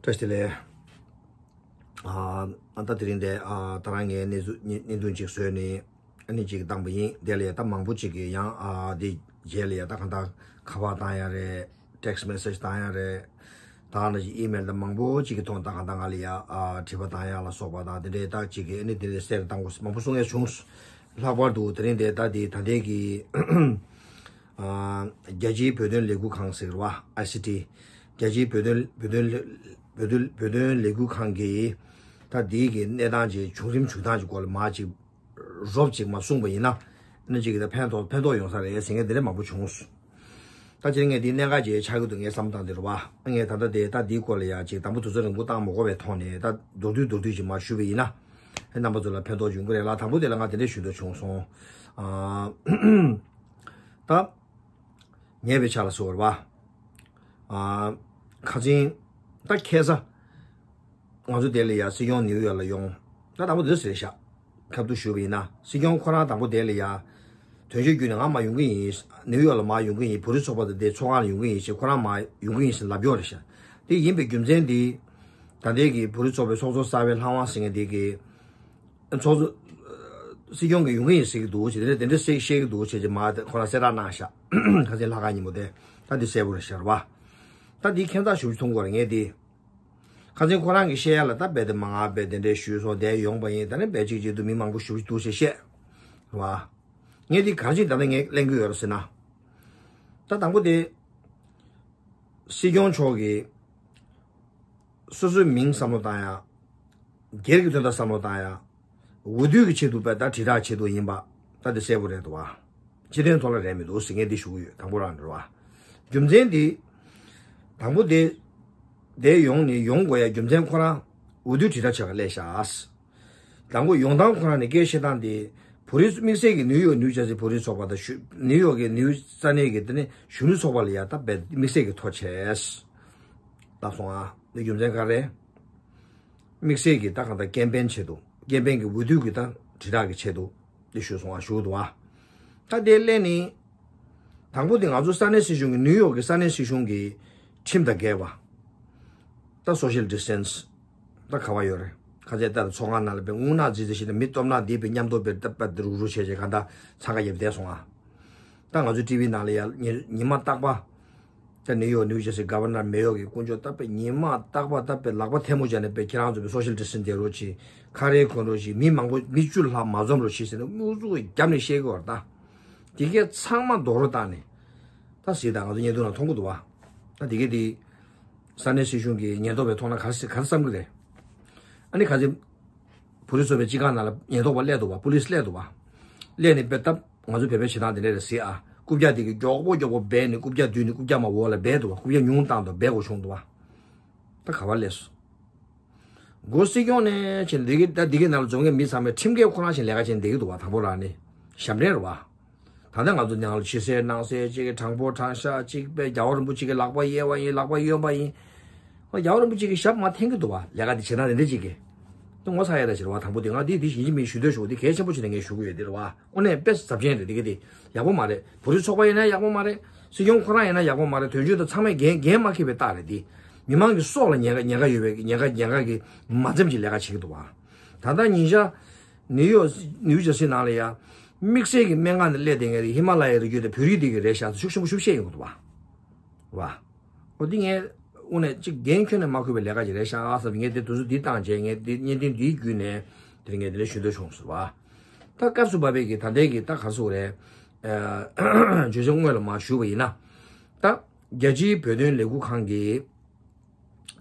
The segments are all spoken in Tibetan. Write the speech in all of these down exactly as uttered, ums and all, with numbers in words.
བཀྲ་ཤིས་བདེ་ལེགས། ཨ་ད་དེ་རིང་འདི་ཨ་ད་རང་ངས་གནས་ཚུལ་བརྙན་བརྙན་ཐུང་ཅིག་བཟོས་ནས་ཨ་ནི་ཅིག་བཏང་པ་ཡིན། དེ་ལ་ཡ་ད་མང་པོ་ཅིག་གིས་ཡང་ཨ་དེ་རྗེས་ལ་ཡ་ད་གང་ལྟར་ཁ་པར་བཏང་ཡ་རེད། text message་བཏང་ཡ་རེད། ད་ནི་ཅིག་email་དང་མང་པོ་ཅིག་གི་ཐོག་ད་གང་ལྟར་ང་ལ་ཡ་ཨ་དྲི་བ་བཏང་ཡ་ལ་སོགས་པ་དང་དེ་འདྲའི་ད་ཅིག་གིས་ཨ་ནི་དེ་འདྲའི་གསལ་རེ་བཏང་དགོས་མང་པོ་གསུང་ཡ་བྱུང་། ལྷག་པར་དུ་དེ་རིང་འདི་ད་དེ་ད་ལྟའི་གི་ཨ་རྒྱལ་སྤྱིའི་བོད་དོན་ལས་འགུལ་ཁང་ཟེར་བ། ཨའི་སི་ཊི། རྒྱལ་སྤྱིའི་བོད་དོན་བོད་དོན་བོད་དོན་བོད་དོན་ལས་འགུལ་ཁང་གིས་ད་འདིའི་གི་གནས་སྟངས་ཀྱི་བྱུང་རིམ་བྱུང་སྟངས་ཀྱི་སྐོར་ལ་མར་ཅིག་རོབ་ཅིག་མར་གསུངས་པ་ཡིན་ན་ཨ་ནི་ཅིག་གི་ད་ཕན་ཐོགས་ཕན་ཐོགས་ཡོང་ས་རེད་ཟེར་མཁན་དེ་འདྲ་མང་པོ་བྱུང་། ད་ཅིག་ངས་འདི་གནད་འགག་ཅིག་ཆགས་ཀྱི་འདུག་ངས་བསམ་སྟངས་དེ་རེད་བ། ངས་ད་ལྟ་དེ་ད་འདིའི་སྐོར་ལ་ཡ་ཅིག་དང་པོ་དུས་ཚོད་རིང་པོ་བཏང་མ་དགོས་པའི་ཐོག་ནས་ད་མདོར་བསྡུས་མདོར་བསྡུས་ཅིག་མར་ཞུས་པ་ཡིན་ན་རྣམ་པ་ཚོ་ལ་ཕན་ཐོགས་ཡོང་གི་རེད་ལ། དང་པོ་དེ་ལ་ང་དེ་འདྲས་ཞུ་འདོད་བྱུང་སོང་། ཨ་ད། ཉེ་བའི་ཆར་ལ་ཟེར་བ་རེད་བ། ཨ་ཁ་སང་ད་ཁ་སང་ང་ཚོ་དེ་ལ་ཡ་སྲིད་སྐྱོང་ནིའུ་ཡོག་ལ་ཡོང་། ད་དང་པོ་འདི་ཟེར་ཤག་ཁ་ཐུག་ཞུས་པ་ཡིན་ན་སྲིད་སྐྱོང་ཁོ་རང་དང་པོ་དེ་ལ་ཡ་དོན་གཅོད་བརྒྱུད་ནས་ང་མར་ཡོང་གི་ཡིན། ནིའུ་ཡོག་ལ་མར་ཡོང་གི་ཡིན། བོད་རིགས་ཚོགས་པ་དང་དེ་ཚོགས་ཁང་ལ་ཡོང་གི་ཡིན་ཞེས་ཁོ་རང་མར་ཡོང་གི་ཡིན་ཞེས་ལབ་ཡོད་རེད་ཤག་དེ་ཡིན་པའི་རྒྱུ་མཚན་དེ་ད་ལྟའི་གི་བོད་རིགས་ཚོགས་པའི་ཚོགས་གཙོ་གསར་པའི་ལྷ་དབང་ཟེར་མཁན་དེ་གི་ཚོགས་གཙོ། སྲིད་སྐྱོང་གིས་ཡོང་གི་ཡིན་ཟེར་གྱི་འདུག་ཅེས་དེ་འདྲ་དེ་འདྲ་བཤད་བཤད་ཀྱི་འདུག་ཅེས་ཀྱི་མ་དེ་ཁོ་རང་གསལ་བསྒྲགས་གནང་ཤག་ཁ་སང་ལྷག་དཀར་ཉིན་མོ་དེ་ད་འདི་གསལ་པོ་རེད་ཤག་རེད་བ། ད་འདི་ཁྱད་མཚར་ཞེ་པོ་ཅིག་མཐོང་གི་ཡོད་རེད་ངས་འདི། ཁ་སང་ཁོ་རང་གིས་བཤད་ཡ་ལ་ད་རྦད་དེ་མང་ང་རྦད་དེ་འདྲས་ཞུས་སོང་དེ་ཡོང་པ་ཡིན། ད་ནི་རྦད་ཅིག་ཅིག་ཏུ་མི་མང་པོ་ཞེ་པོ་ཅིག་འདུག་ཅེས་བཤད་རེད་བ། ངས་འདི་ག་རེ་བྱས་ད་ལྟ་ངས་གླེང་གི་ཡོད་རེད་ཟེར་ན། ད་དང་པོ་དེ། སྲིད་སྐྱོང་མཆོག་གིས་སོ་སོའི་མིང་བསམ་བློ་བཏང་ཡ། སྒེར་གྱི་དོན་དག་བསམ་བློ་བཏང་ཡ། འོས་བསྡུ་གི་ཆེད་དུ་པ་ད་དྲིལ་བསྒྲགས་ཆེད་དུ་ཡིན་པ་ད་དེ་གསལ་པོ་རེད་འདུག་བ། སྤྱི་དོན་ཐོག་ལ་རེད་མི་འདུག་ཟེར་ངས་འདི་ཞུ་གི་ཡོད། དང་པོ་རང་རེད་བ། རྒྱུ་མཚན་འདི། དང་པོ་དེ། དེ་ཡོང་ནས་ཡོང་དགོས་ཡ་རྒྱུ་མཚན་ཁོ་རང་འོས་བསྡུ་དྲིལ་བསྒྲགས་བྱེད་ག་སླེབས་ཤག་དང་པོ་ཡོང་སྟངས་ཁོ་རང་ནས་སྐད་བཤད་སྟངས་དེ། བོད་རིགས་དམིགས་བསལ་གྱི་ནིའུ་ཡོག་ནིའུ་ཇར་སི་བོད་རིགས་ཚོགས་པ་དང་ཞུ་ནིའུ་ཡོག་གི་ནིའུ་ས་གནས་ཀྱི་དེ་ནས་གཞོན་ནུ་ཚོགས་པ་ལ་ཡ་ད་རྦད་དམིགས་བསལ་གྱི་ཐོ་བྱས། ལབ་སོང་ཨ། འདི་རྒྱུ་མཚན་ག་རེ། དམིགས་བསལ་གྱི་ད་གང་ལྟར་ཀེམ་པེན་ཆེད་དུ་ཀེམ་པེན་གྱི་འོས་བསྡུ་གི་ད་དྲིལ་བསྒྲགས་ཀྱི་ཆེད་དུ་འདི་ཞུས་སོང་ཨ་ཞུ་འདུག་ཨ། ད་དེ་སླད་ནི། དང་པོ་དེ་ང་ཚོ་ས་གནས་སྲིད་གཞུང་གི་ནིའུ་ཡོག་གི་ས་གནས་སྲིད་གཞུང་གི་ཁྲིམས་དང་འགལ་བ། ད་social distance་ད་ག་བ་ཡོད་རེད། ཁ་ཆེ་ལྟར་ཚོགས་ཁང་ནང་ལ་པའི་རྔུལ་ནག་རྫི་རྫི་ཞིག་དང་མི་སྟོབས་ནག་འདིས་པའི་མཉམ་དུ་པའི་ད་པ་རུག་རུག་བྱས་བྱས་གང་ལྟར་འཚང་ཁ་རྒྱབ་བསྡད་སོང་ཨ། ད་ང་ཚོ་ཊི་ཝི་ནང་ལ་ཡ་ཉི་ཉི་མ་རྟག་པ། ད་ནིའུ་ཡོག་ནིའུ་ཇར་སི་ག་ཝར་ནར་མེ་ཡོག་གི་དཀོན་མཆོག་ད་པའི་ཉི་མ་རྟག་པ་ད་པའི་ལག་པ་ཐལ་མོ་སྦྱར་ནས་པའི་ཁྱེད་རང་ཚོ་པའི་social distance་བསྡད་རོགས་གྱིས། ཁ་རས་གོན་རོགས་གྱིས། མི་མང་པོ་མི་བཅུ་ལྷག་མ་འཛོམས་རོགས་གྱིས་ཟེར་ནས་དམུ་རྫུ་རྒྱབ་ནས་བཤད་གི་བར་ད། དེ་གས་ཚང་མ་རྡོག་རོལ་བཏང་ནས། ད་གཟིགས་དང་ང་ཚོ་བརྙན་ཐུང་ནང་མཐོང་གི་འདུག་བ། ད་དེ་གས་དེ། ས་གནས་སྲིད་གཞུང་གི་ཉེན་རྟོག་པའི་ཐོག་ན་ག་རེ་ག་རེ་བསམ་གི་རེད། ཨ་ནི་ག་ཚོད། བོད་རིགས་ཚོ་པའི་སྤྱི་ཁང་ནང་ལ་ཉེན་རྟོག་པ་སླེབས་འདུག་བ། པུ་ལིས་སླེབས་འདུག་བ། སླེབས་ནས་དཔེ་ད་ང་ཚོ་བོད་པའི་བྱེད་སྟངས་དེ་འདྲ་རེད་ཟེར་ཨ། རྐུབ་བཀྱག་དེ་གི་མགྱོགས་པོ་མགྱོགས་པོ་སྦས་ནས་རྐུབ་བཀྱག་བསྡུས་ནས་རྐུབ་བཀྱག་མར་འོག་ལ་སྦས་འདུག་བ། རྐུབ་བཀྱག་ཉུང་བཏང་འདུག་སྦས་དགོས་བྱུང་འདུག་བ། ད་ག་བ་སླེབས་སོང་། སྒོ་སྲིད་སྐྱོང་ནས་ཕྱིན་འདི་གི་ད་འདི་གི་ནང་ལ་འཛོམས་མཁན་མི་ཚང་མས་ཁྲིམས་འགལ་ཁོ་རང་བཞིན་ལས་ཀ་བྱས་ནས་བསྡད་ཀྱི་འདུག་བ། དང་པོ་རང་ནི་ཞབས་འདྲེན་རེད་བ། ད་ལྟ་ང་ཚོ་ནང་ལ་ཕྱི་གསལ་ནང་གསལ་གཅིག་གི་དྲང་པོ་དྲང་བཞག་གཅིག་པས་རྒྱལ་བ་རིན་པོ་ཆེ་གི་ལག་པ་གཡས་པ་ཡིན་ལག་པ་གཡོན་པ་ཡིན། ཨོ་རྒྱལ་བ་རིན་པོ་ཆེ་གི་ཞབས་མར་འཐེན་གྱི་འདུག་བ། ལས་ཀ་འདི་བྱེད་སྟངས་དེ་འདྲ་གཅིག་གི། ད་ངོ་ཚ་ཡས་ལ་ཞེས་རེད་བ། དང་པོ་དེ་ང་འདི་འདི་ཡིན་གཅིག་མིན་ཞུ་འདོད་ཞུ་འདི་གལ་ཆེན་པོ་བྱས་ནས་ངས་ཞུ་གི་ཡོད་འདི་རེད་བ། དངོས་གནས་དཔེ་ཟབ་ཅན་རེད་འདི་གི་འདི། ཡག་པོ་མ་རེད། བོད་རིགས་ཚོགས་པ་ཡིན་ན་ཡག་པོ་མ་རེད། སྲིད་སྐྱོང་ཁོ་རང་ཡིན་ན་ཡག་པོ་མ་རེད། དོན་གཅོད་དང་ཚང་མས་འགན་འགན་མ་འཁྱེར་བའི་རྟགས་རེད་འདི། མི་མང་གི་སྲོག་ལ་ཉེན་ཁ་ཉེན་ཁ་ཡོད་པའི་ཉེན་ཁ་ཉེན་ཁ་གི་མ་འཛེམ་གྱི་ལས་ཀ་བྱེད་ཀྱི་འདུག་བ། ད་ལྟ་ཉིན་ཞག་ནིའུ་ཡོག་ནིའུ་ཇར་སི་ནང་ལ་ཡ། དམིགས་བསལ་གྱི་སྨན་ཁང་ནས་སླེབས་བསྡད་མཁན་རེད། ཧི་མ་ལ་ཡའི་རི་རྒྱུད་དེ་བོད་རིགས་འདི་གི་རེད་ཤག་ཤུགས་ཆེན་པོ་ཤུགས་བཤད་ཡོང་གི་འདུག་བ། བ། འོ་འདི་ངས་དངོས་གནས་གཅིག་འགན་ཁྱོན་ནས་མ་འཁུར་བའི་ལས་ཀ་ཅིག་རེད་ཤག་ཨ་བསམ་ངས་དེ་དུས་ཚོད་འདི་བཏང་རྗེས་ངས་འདི་བརྙན་འཕྲིན་འདིའི་བརྒྱུད་ནས་དེ་རིང་ངས་འདི་ལ་ཞུ་འདོད་བྱུང་ཟེར་བ། ད་སྐབས་སུ་བབས་པའི་གི་ད་ལྟའི་གི་ད་ག་རེ་ཟེར་དགོས་རེད། བརྗོད་བྱ་དངོས་ལ་མ་ཞུ་བ་ཡིན་ན། ད་རྒྱལ་སྤྱིའི་བོད་དོན་ལས་འགུལ་ཁང་གི་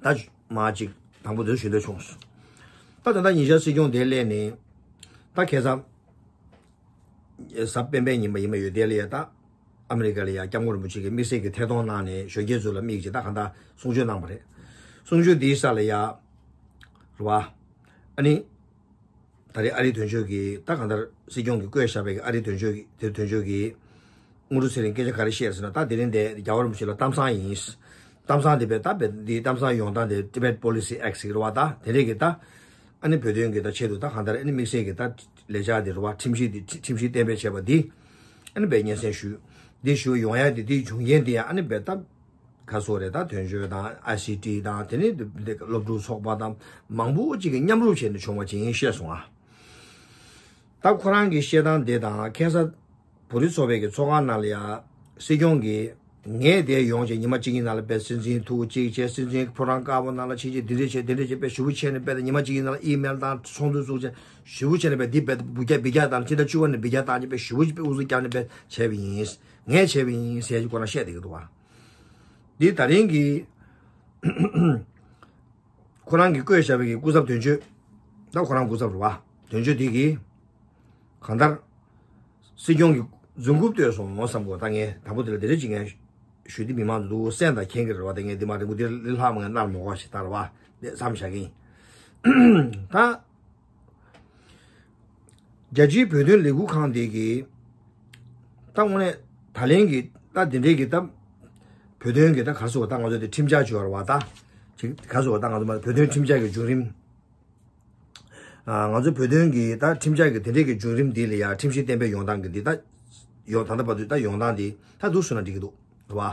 ད་མ་གཅིག་དང་པོ་འདིར་ཞུ་འདོད་བྱུང་སོང་། ད་ད་ལྟ་ཉིན་ཞག་སྲིད་སྐྱོང་དེ་སླེབས་ནས་ད་ཁ་སང་གཟའ་སྤེན་པའི་ཉིན་པ་ཡིན་པ་ཡོད་དེ་ལ་ཡ་ད་ཨ་མི་རི་ཀ་ལ་ཡ་སྐྱབས་མགོན་རིན་པོ་ཆེ་གིས་དམིགས་བསལ་གྱི་ཐད་གཏོང་གནང་ནས་གཞོན་སྐྱེས་ཚོ་ལ་དམིགས་ཀྱིས་ད་གང་ལྟར་གསུང་ཆོས་གནང་བ་རེད། གསུང་ཆོས་འདིའི་ས་ལ་ཡ་རེད་བ། ཨ་ནི། ད་རེས་ཨ་རིའི་དོན་གཅོད་ཀྱིས་ད་གང་ལྟར་སྲིད་སྐྱོང་གིས་བསྐོས་བཞག་པའི་ཨ་རིའི་དོན་གཅོད་ཀྱིས་དེ་དོན་གཅོད་ཀྱིས་དངོས་གྲུབ་ཚེ་རིང་སྐད་ཆ་ག་རེ་བཤད་ཟེར་ན། ད་དེ་རིང་འདི་རྒྱལ་བ་རིན་པོ་ཆེ་ལ་གཏམ་བཟང་ཡིན། གཏམ་བཟང་དེ་བས་ད་བས་འདི་གཏམ་བཟང་ཡོང་སྟངས་དེ་Tibet Policy Act་ཟེར་གྱི་རེད་བ། ད་དེ་རིང་གི་ད་ཨ་ནི་བོད་དོན་གྱི་ད་ཆེད་དུ་ད་གང་ལྟར་ཨ་ནི་དམིགས་བསལ་གྱི་ད་ལས་འཆར་དེ་རེད་བ། ཁྲིམས་གཞི་དེ་ཁྲིམས་གཞི་གཏན་འབེབས་བྱས་པ་འདི་ཨ་ནི་བས་སྙན་སེང་ཞུས། འདི་ཞུ་ཡོང་ཡ་དེ་འདིའི་བྱུང་རྐྱེན་དེ་ཡང་ཨ་ནི་བས་ད། ཁ་སོ་རེད། ད་དོན་གཅོད་དང་ཨའི་སི་ཊི་དང་དེ་ནི་སློབ་ཕྲུག་ཚོགས་པ་དང་མང་པོ་ཅིག་གིས་མཉམ་རུབ་བྱས་ནས་བྱུང་བ་ཅིག་ཡིན་བཤད་སོང་ཨ། ད་ཁོ་རང་གི་བཤད་སྟངས་དེ་དང་ཁ་སང་བོད་རིགས་ཚོགས་པའི་གི་ཚོགས་ཁང་ནང་ལ་ཡ་སྲིད་སྐྱོང་གིས་ངས་དེ་ཡོང་བྱས་ཉི་མ་གཅིག་གཉིས་ནང་ལ་དཔེ་སྲིད་འཛིན་ཐུགས་གཅིག་བྱས་སྲིད་འཛིན་ཕོ་བྲང་དཀར་པོ་ནང་ལ་ཕྱིན་བྱས་འདི་འདྲས་བྱས་དེ་འདྲས་བྱས་དཔེ་ཞུ་བོ་བྱས་ནས་དཔེ་ཉི་མ་གཅིག་གཉིས་ནང་ལ་ཨི་མེལ་དང་ཚོགས་འདུ་བཙུགས་བྱས་ཞུ་བོ་བྱས་ནས་དཔེ་འདི་དཔེ་འབུ་རྒྱག་འབུ་རྒྱག་དང་ཕྱི་ཟླ་བཅུ་པ་ནས་འབུ་རྒྱག་བཏང་བྱས་དཔེ་ཞུ་བོ་དཔེ་ཨུ་ཚུགས་རྒྱག་ནས་དཔེ་བྱས་པ་ཡིན། ངས་བྱས་པ་ཡིན་ཟེར་གྱི་ཁོ་རང་བཤད་བསྡད་ཀྱི་འདུག་བ། འདི་ད་རིང་གི་ཁོ་རང་གིས་བསྐོས་བཞག་པའི་གི་སྐུ་ཚབ་དོན་གཅོད། ད་ཁོ་རང་སྐུ་ཚབ་རེད་བ། དོན་གཅོད་དེ་གིས་གང་ལྟར་སྲིད་སྐྱོང་གི་རྫུན་རྐུབ་བཏོད་སོང་བསམ་གོ། ད་ངས་དང་པོ་དེ་ལ་དེ་འདྲ་ཅིག་ངས་ཞུ་དེ་མི་མང་དུ་སེམས་དང་མཁྱེན་གྱི་རེད་བ། ད་ངས་འདི་མ་རིང་པོ་འདིར་ལྷག་མ་ངས་གནང་མ་དགོས་ཞེས་ལྟར་བ་དེ་བསམ་བཞག་གི་ཡིན། ད་རྒྱལ་སྤྱིའི་བོད་དོན་ལས་འགུལ་ཁང་དེ་གིས་ད་དངོས་གནས་ད་ལན་གྱི་ད་འདི་འདྲའི་གི་ད་བོད་དོན་གྱི་ད་ག་རེ་ཟེར་བ། ད་ང་ཚོ་དེ་ཁྲིམས་འཆར་བྱོས་ར་བ། ད་ཅིག་ག་རེ་ཟེར་བ། ད་ང་ཚོ་མ་བོད་དོན་ཁྲིམས་འཆར་གྱི་བརྒྱུད་རིམ། ང་ཚོ་བོད་དོན་གྱི་ད་ཁྲིམས་འཆར་གྱི་དེ་འདྲའི་གི་བརྒྱུད་རིམ་འདི་ལ་ཡ་ཁྲིམས་གཞི་གཏན་འབེབས་ཡོང་སྟངས་ཀྱི་འདི་ད་ཡོང་ད་ལྟ་བར་དུ་ད་ཡོང་སྟངས་འདི་ད་འདུག་སོང་ན་འགྲིག་གི་འདུག་རེད་བ།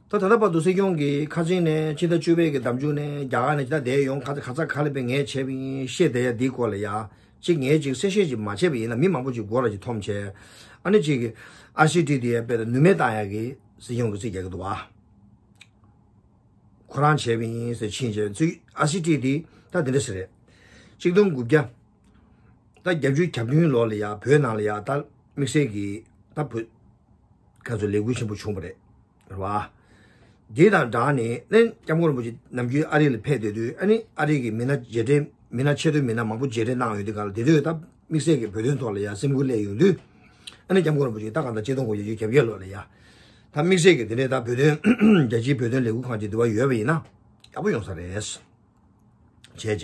ད་ད་ལྟ་བར་དུ་སྲིད་སྐྱོང་གིས་ཁ་ཆེན་ནས་ཕྱི་ཟླ་བཅུ་པའི་གི་ཟླ་མཇུག་ནས་རྒྱ་གར་ནས་ཇི་ལྟར་བསྡད་ཡོང་། ཁ་ཁ་ཚ་ག་ལ་བས་ངས་བྱས་པ་ཡིན་བཤད་བསྡད་ཡ་འདིའི་སྐོར་ལ་ཡ་ཅིག་ངས་ཅིག་གསལ་བཤད་ཅིག་མ་བྱས་པ་ཡིན་ན་མི་མང་པོ་ཅིག་མགོ་ལ་ཅིག་འཐོམ་བྱས། ཨ་ནི་ཅིག་གི་ཨའི་སི་ཊི་དེ་ཡ་དཔེ་ནུ་མེད་བཏང་ཡ་གི་སྲིད་སྐྱོང་གི་རྩིས་རྒྱག་གི་འདུག་བ། ཁོ་རང་བྱས་པ་ཡིན་ཟེར་ཕྱིན་བྱས་ཚུལ་ཨའི་སི་ཊི་དེ་ད་དེ་འདྲ་ཟེར་རེད། གཅིག་སྟོང་དགུ་བརྒྱ་ད་བརྒྱད་ཅུ་གྱ་བདུན་ལོ་ལ་ཡ་བོད་ནང་ལ་ཡ་ད་དམིགས་བསལ་གྱི་ད་བོད་ཁ་ཚོ་ལས་འགུལ་ཆེན་པོ་བྱུང་བ་རེད། རེད་བ། དེ་དང་སྦྲགས་ནས་ནས་སྐྱབས་མགོན་རིན་པོ་ཆེ་ནམ་རྒྱུན་ཨ་རི་ལ་ཕེབས་བསྡད་དུས། ཨ་ནི་ཨ་རི་གི་མི་སྣ་མཇལ་འཕྲད་མི་སྣ་ཆེ་མཐོའི་མི་སྣ་མང་པོ་མཇལ་འཕྲད་གནང་ཡོང་དུས་ག་ལ་དེ་དུས་ད་དམིགས་བསལ་གྱི་བོད་དོན་ཐོག་ལ་ཡ་སེམས་འགུལ་སླེབས་ཡོང་དུས། ཨ་ནི་སྐྱབས་མགོན་རིན་པོ་ཆེ་ད་གང་ལྟར་ཆིག་སྟོང་དགུ་བརྒྱ་བརྒྱད་ཅུ་གྱ་བརྒྱད་ལོ་ལ་ཡ་ད་དམིགས་བསལ་གྱི་དེ་འདྲའི་ད་བོད་དོན་རྒྱལ་སྤྱིའི་བོད་དོན་ལས་འགུལ་ཁང་ཅིག་འདི་བ་ཡོད་པ་ཡིན་ན་ཡག་པོ་ཡོང་ས་རེད། བྱས་བྱས་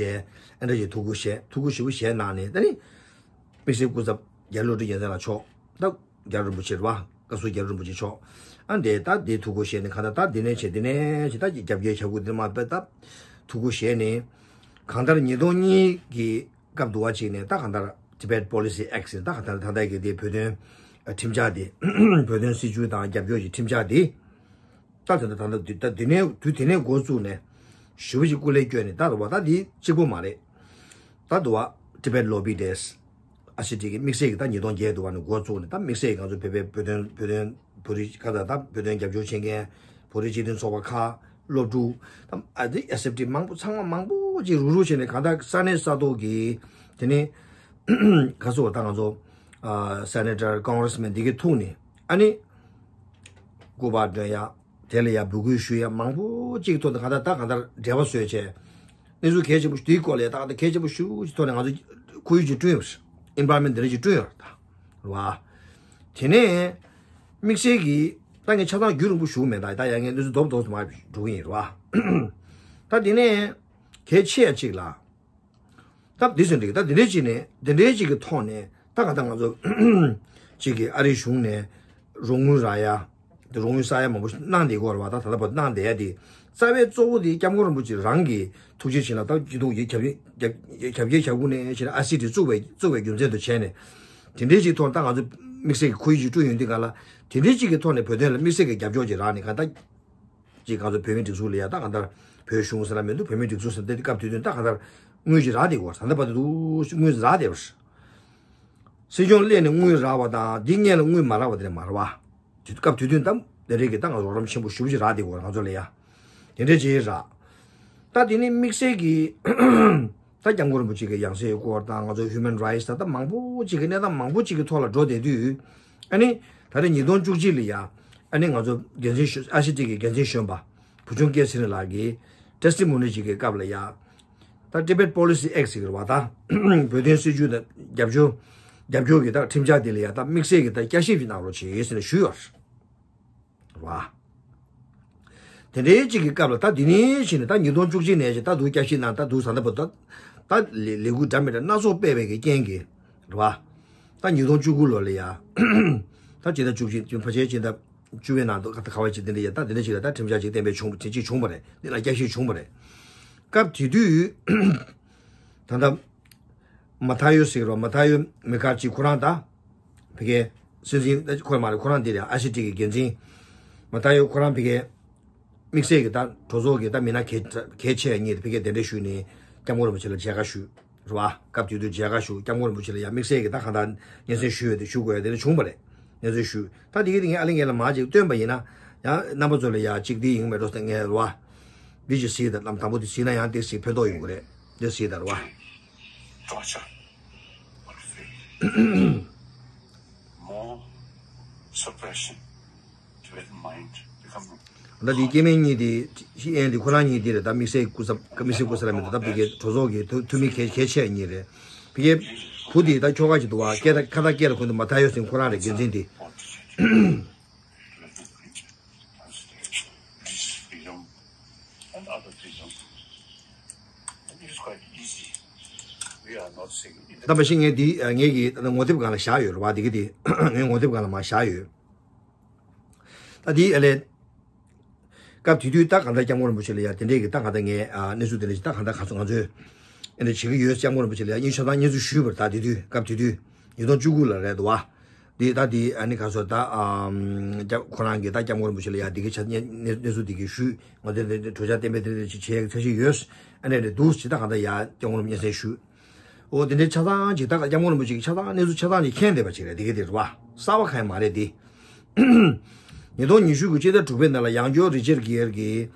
ཨ་འདྲ་ཞིག་ཐུགས་ཁུར་བཞེས། ཐུགས་ཁུར་ཞེ་པོ་བཞེས་གནང་ནས། ད་ནི་དམིགས་བསལ་སྐུ་ཚབ་རྒྱ་བློ་གྲོས་རྒྱལ་མཚན་ལགས་མཆོག་ད་རྒྱལ་བ་རིན་པོ་ཆེ་རེད་བ། བཀའ་ཟུར་རྒྱལ་བ་རིན་པོ་ཆེ་མཆོག་ཨ་འདས་ད་འདི་ཐུགས་ཁུར་བཞེས་ནས་གང་ལྟར་ད་འདི་ནས་བྱས་འདི་ནས་བྱས་ད་རྒྱབ་འགལ་བྱ་དགོས་འདི་མ་དཔེ་ད་ཐུགས་ཁུར་བཞེས་ནས། གང་ལྟར་ཉིས་སྟོང་གཉིས་ཀྱི་སྐབས་དུ་བ་ཅིག་ནས་ད་གང་ལྟར་Tibet Policy Act ཟེར། ད་གང་ལྟར་ད་ལྟ་གི་དེ་བོད་དོན་ཁྲིམས་འཆར་དེ་བོད་དོན་སྲིད་བྱུས་དང་རྒྱབ་སྐྱོར་གྱི་ཁྲིམས་འཆར་དེ། ད་དེ་ད་ད་ད་དེ་ནས་དུས་དེ་ནས་འགོ་བཙུགས་ནས་ཞུ་བ་ཞིག་སྐུ་ལས་བསྐྱོན་ནས། ད་དུ་བ་ད་འདི་གཅིག་པོ་མ་རེད། ད་དུ་བ་Tibet Lobby Days ཨ་སི་ཊི་གི་དམིགས་བསལ་གྱི་ད་ཉིས་སྟོང་བརྒྱད་དུ་བ་ནས་འགོ་བཙུགས་ནས། ད་དམིགས་བསལ་གྱི་ང་ཚོ་བོད་པའི་བོད་དོན་བོད་དོན་བོད་རིགས་ཁ་ད་ད་བོད་དོན་རྒྱབ་སྐྱོར་བྱེད་མཁན་བོད་རིགས་སྤྱི་མཐུན་ཚོགས་པ་ཁག་སློབ་ཕྲུག་ད་ཨ་དེ་ཨེ་སི་ཨེཕ་ཊི་མང་པོ་ཚང་མ་མང་པོ་ཅིག་རུག་རུག་བྱས་ནས་གང་ལྟར་ས་གནས་ས་ཐོག་གི་དེ་ནས་ག་ཚོད་ད་ང་ཚོ་Senator Congressman འདི་གི་ཐུག་ནས་ཨ་ནི། སྐུ་པར་སྒྲོན་ཡ། དེ་ལ་ཡ་འབོད་སྐུལ་ཞུ་ཡ་མང་པོ་གཅིག་ཐོག་ཏུ་གང་ལྟར་ད་གང་ལྟར་འབྲེལ་བ་བཟོས་བྱས། གནས་ཚུལ་གལ་ཆེན་པོ་དེའི་སྐོར་ལ་ཡ་ད་གང་ལྟར་གལ་ཆེན་པོ་ཞེ་པོ་ཅིག་ཐོག་ནས་ང་ཚོ་ཁོར་ཡུག་ཅིག་བསྐྲུན་ཡོད་རེད། environment འདི་འདྲ་ཅིག་བསྐྲུན་ཡོད་རེད་ད། རེད་བ། དེ་ནས་དམིགས་བསལ་གྱི་ད་ངས་ཆ་ཚང་རྒྱུན་རིང་པོ་ཞུ་གི་མེད། ད་ད་ཡ་ངས་གནས་ཚུལ་རྡོབ་རྡོབ་ཙམ་མར་འགྲོ་གི་ཡིན། རེད་བ། ད་དེ་ནས་གལ་ཆེ་ཡ་གཅིག་ལ། སྟབས་བདེ་ཟིན་འགྲིག་ད་དེ་འདྲའི་ཅིག་ནས་དེ་འདྲའི་ཅིག་གི་ཐོག་ནས་ད་ག་ད་ང་ཚོ་ཅིག་གི་ཨ་རིའི་གཞུང་ནས་རོགས་དངུལ་རག་ཡ། དེ་རོགས་དངུལ་བསགས་ཡ་མང་པོ་གནང་བསྡད་ཀྱི་ཡོད་རེད་བ། ད་ད་ལྟ་བར་གནང་བསྡད་ཡ་དེ་རྩ་བའི་གཙོ་བོ་དེ་སྐྱབས་མགོན་རིན་པོ་ཆེ་རང་གི་ཐུགས་རྗེ་ཆེ་ལ་ད་སྐྱིད་སྡུག་ཡི་རྒྱབ་རྒྱབ་རྒྱབ་རྒྱབ་ཁུག་ནས་བྱས་ན་ཨ་སི་ཊི་བཙུགས་པའི་བཙུགས་པའི་རྒྱུ་མཚན་དུ་བྱས་ནས་དེ་འདྲའི་ཅིག་ཐོག་ད་ང་ཚོ་དམིགས་བསལ་གྱི་ཁོར་ཡུག་ཅིག་བསྐྲུན་ཡོང་དུས་ག་ལ་དེ་འདྲའི་ཅིག་གི་ཐོག་ནས་བོད་དོན་ལ་དམིགས་བསལ་གྱི་རྒྱབ་སྐྱོར་ཅིག་རག་ནས་ག་ད། ཅིག་ང་ཚོ་བོད་མིའི་སྒྲིག་འཛུགས་ལ་ཡ་ད་གང་ལྟར་བོད་གཞུང་ཟེར་ན་མི་འདུག་བོད་མིའི་སྒྲིག་འཛུགས་ཟེར་ན་དེ་སྐབས་དུས་སྟོན་ད་གང་ལྟར་དངུལ་ཅིག་རག་བསྡད་ཀྱི་ཡོད་རེད། ད་ལྟ་བར་དུ་དངུལ་རག་བསྡད་པ་རེད། སྲིད་སྐྱོང་སླེབས་ནས་དངུལ་རག་པ་དང་འདི་སྔོན་ལ་དངུལ་མ་རག་པ་དེ་འདྲ་མ་རེད་བ། དུས་སྐབས་དུས་སྟོན་ད་དེ་རིགས་ཀྱི་ད་ང་ཚོ་རོགས་རམ་ཆེན་པོ་ཞེ་པོ་ཅིག་རག་བསྡད་ཀྱི་ཡོད་རེད་ང་ཚོ་ལ་ཡ། དེ་འདྲ་ཅིག་རག་ད་དེ་ནི་དམིགས་བསལ་གྱི་ད་སྐྱབས་མགོན་རིན་པོ་ཆེ་གི་ཡང་སྲིད་སྐོར་དང་ང་ཚོ་human rights ད་ལྟ་མང་པོ་ཅིག་གི་གནས་སྟངས་མང་པོ་ཅིག་གི་ཐོག་ལ་འགྲོ་བསྡད་དུས། ཨ་ནི་ད་རེས་ཉིས་སྟོང་བཅུ་གཅིག་ལ་ཡ། ཨ་ནི་ང་ཚོ་འགན་འཛིན་གཞོན་ཨ་སི་ཊི་གི་འགན་འཛིན་གཞོན་པ་བུ་ཆུང་སྐལ་ཚེ་རིང་ལགས་ཀྱིས་testimony ཅིག་གི་སྐབས་ལ་ཡ། ད་Tibet Policy Act ཟེར་གྱི་རེད་བ། ད་བོད་དོན་སྲིད་བྱུས་དང་རྒྱབ་སྐྱོར་རྒྱབ་སྐྱོར་གྱི་ད་ཁྲིམས་འཆར་དེ་ལ་ཡ་ད་དམིགས་བསལ་གྱི་ད་བསྐྱར་ཞིབ་ཅིག་གནང་རོགས་བྱེད་ཟེར་ནས་ཞུས་ཡོད་རེད་བ། དེ་འདྲའི་ཅིག་གི་སྐབས་ལ་ད་འདི་ནས་ཕྱིན་ནས་ད་ཉིས་སྟོང་བཅུ་གཅིག་ནས་ཅིག་ད་དུ་བསྐྱར་ཞིབ་གནང་ད་དུ་ཟ་ད་པོ་ད་ད་ལས་ལས་འགུལ་འདྲ་མི་འདྲ་སྣ་ཚོགས་སྤེལ་བའི་གི་རྐྱེན་གྱིས་རེད་བ། ད་ཉིས་སྟོང་བཅུ་དགུ་ལོ་ལ་ཡ། ད་སྤྱི་ཟླ་བཅུ་གཅིག་ཕལ་ཆེར་སྤྱི་ཟླ་བཅུ་པའི་ནང་དུ་ཁ་ཁ་བ་ཅིག་དེ་འདྲ་ཡ་ད་དེ་འདྲ་ཞིག་ལ་ད་ཁྲིམས་འཆར་ཅིག་གཏན་འབེབས་བྱུང་དེ་ཅིག་བྱུང་བ་རེད། འདི་ལ་བསྐྱར་ཞིབ་བྱུང་བ་རེད། སྐབས་དེ་དུས་ད་ལྟ་མ་ཐ་ཡོ་ཟེར་རོ་མ་ཐ་ཡོ་མི་ཁར་ཅིག་ཁོ་རང་ད་ཕ་གི་ སྲིད་འཛིན་ཁོས་མ་རེད། ཁོ་རང་འདི་རེད། ཨ་སི་ཊི་གི་འགན་འཛིན་མ་ད་ཡོད་ཁོ་རང་ཕ་གིའི་དམིགས་བསལ་གྱི་ད་གྲོས་ཚོགས་ཀྱི་ད་མི་སྣ་གལ་གལ་ཆེ་གཉིས་ཕ་གིའི་གདན་འདྲེན་ཞུས་ནས་སྐྱབས་མགོན་རིན་པོ་ཆེ་ལ་མཇལ་ཁ་ཞུས་རེད་བ། སྐབས་དེ་དུས་མཇལ་ཁ་ཞུ། སྐྱབས་མགོན་རིན་པོ་ཆེ་ལ་ཡང་དམིགས་བསལ་གྱི་ད་གང་ལྟར་སྙན་སེང་ཞུས་ཡོད་དེ་ཞུ་དགོས་ཡ་དེ་འདྲ་བྱུང་བ་རེད། སྙན་སེང་ཞུས། ད་དེ་གི་དེ་ངས་ཨ་ལེ་ངས་ལ་མ་ཅིག་སྟོན་པ་ཡིན་ན་ཡང་རྣམ་པ་ཚོ་ལ་ཡ་ཅིག་འདི་ཡིན་མེད་འགྲོ་ངས་རེད་བ། འདི་ཅིག་གཟིགས་དང་། ལམ་དང་པོ་དེ་གཟིགས་ན་ཡང་དེ་གཟིགས་ཕན་ཐོགས་ཡོང་གི་རེད། འདི་གཟིགས་དང་རེད་བ། Torture. More suppression. Tibet mind become ད་དེ་སྐྱེ་དམན་གཉིས་དེ་ཤི་ཨན་དེ་ཁོ་རང་གཉིས་དེ་རེད། ད་དམིགས་བསལ་སྐུ་ཚབ་དམིགས་བསལ་སྐུ་ཚབ་ལ་མི་འདུག་ད་ཕ་གིའི་གྲོས་ཚོགས་ཀྱི་འཐུས་འཐུས་མི་གལ་གལ་ཆེ་གཉིས་རེད། ཕ་གིའི་བུ་དེ་ད་ཁྱོ་ག་ཅིག་འདུག་བ། སྐད་ད་ཁ་ད་སྐད་ད་ཁོ་འདུག་མ་ད་ཡོད་སྲིད་ཁོ་རང་རེད། འགན་འཛིན་དེ། This freedom and other freedom. And it is quite easy. We are not saying it. ད་མ་གཞི་ངས་འདི་ངས་ཀྱི་ངོ་དེབ་སྒང་ལ་བཞག་ཡོད་རེད་བ། འདི་གི་དེ་ངས་ངོ་དེབ་སྒང་ལ་མར་བཞག་ཡོད། ད་འདི་ཨ་ལས། སྐབས་དེ་དུས་ད་གང་ལྟར་སྐྱབས་མགོན་རིན་པོ་ཆེ་ལ་ཡ་དེ་འདྲས་ཀྱི་ད་གང་ལྟར་ངས་ཨ་གནས་ཚུལ་དེ་འདྲས་ཞིག་ད་གང་ལྟར་ག་ཚོད་ང་ཚོས་ཨ་ནི་བྱེད་ཀྱི་ཡོད། སྐྱབས་མགོན་རིན་པོ་ཆེ་ལ་ཡ་སྙན་ཆ་ཚང་སྙན་ཚུལ་ཞུས་པར། ད་དེ་དུས་སྐབས་དེ་དུས་ཉིས་སྟོང་བཅུ་དགུ་ལ་རེད་འདུག་བ། འདི་ད་འདི་ཨ་ནི་ག་ཚོད་ད་ཨམ་སྐྱབས་ཁོ་རང་གིས་ད་སྐྱབས་མགོན་རིན་པོ་ཆེ་ལ་ཡ་འདི་གི་ཆ་གནས་གནས་ཚུལ་འདི་གི་ཞུས། ང་ཚོས་འདི་གྲོས་འཆར་གཏན་འབེབས་དེ་འདྲ་ཞིག་བྱེད་ཡག་འཆར་གཞི་ཡོད། ཨ་ནི་རེད་འདུག་ཅི་ད་གང་ལྟར་ཡ་སྐྱབས་མགོན་རིན་པོ་ཆེ་སྙན་སེང་ཞུས། འོ་དེ་འདྲའི་ཆ་ཚང་ཅིག་ད་སྐྱབས་མགོན་རིན་པོ་ཆེ་གི་ཆ་ཚང་གནས་ཚུལ་ཆ་ཚང་ཅིག་མཁྱེན་བསྡད་པ་ཅིག་རེད། དེ་ག་དེ་རེད་བ། གསར་བ་གང་ཡང་མ་རེད་དེ། ཉིས་སྟོང་ཉི་ཤུ་གི་སྤྱི་ཟླ་དྲུག་པའི་ནང་ལ་ཡང་སྐྱོར་རི་ཅར་གི་ཡར་གྱིས་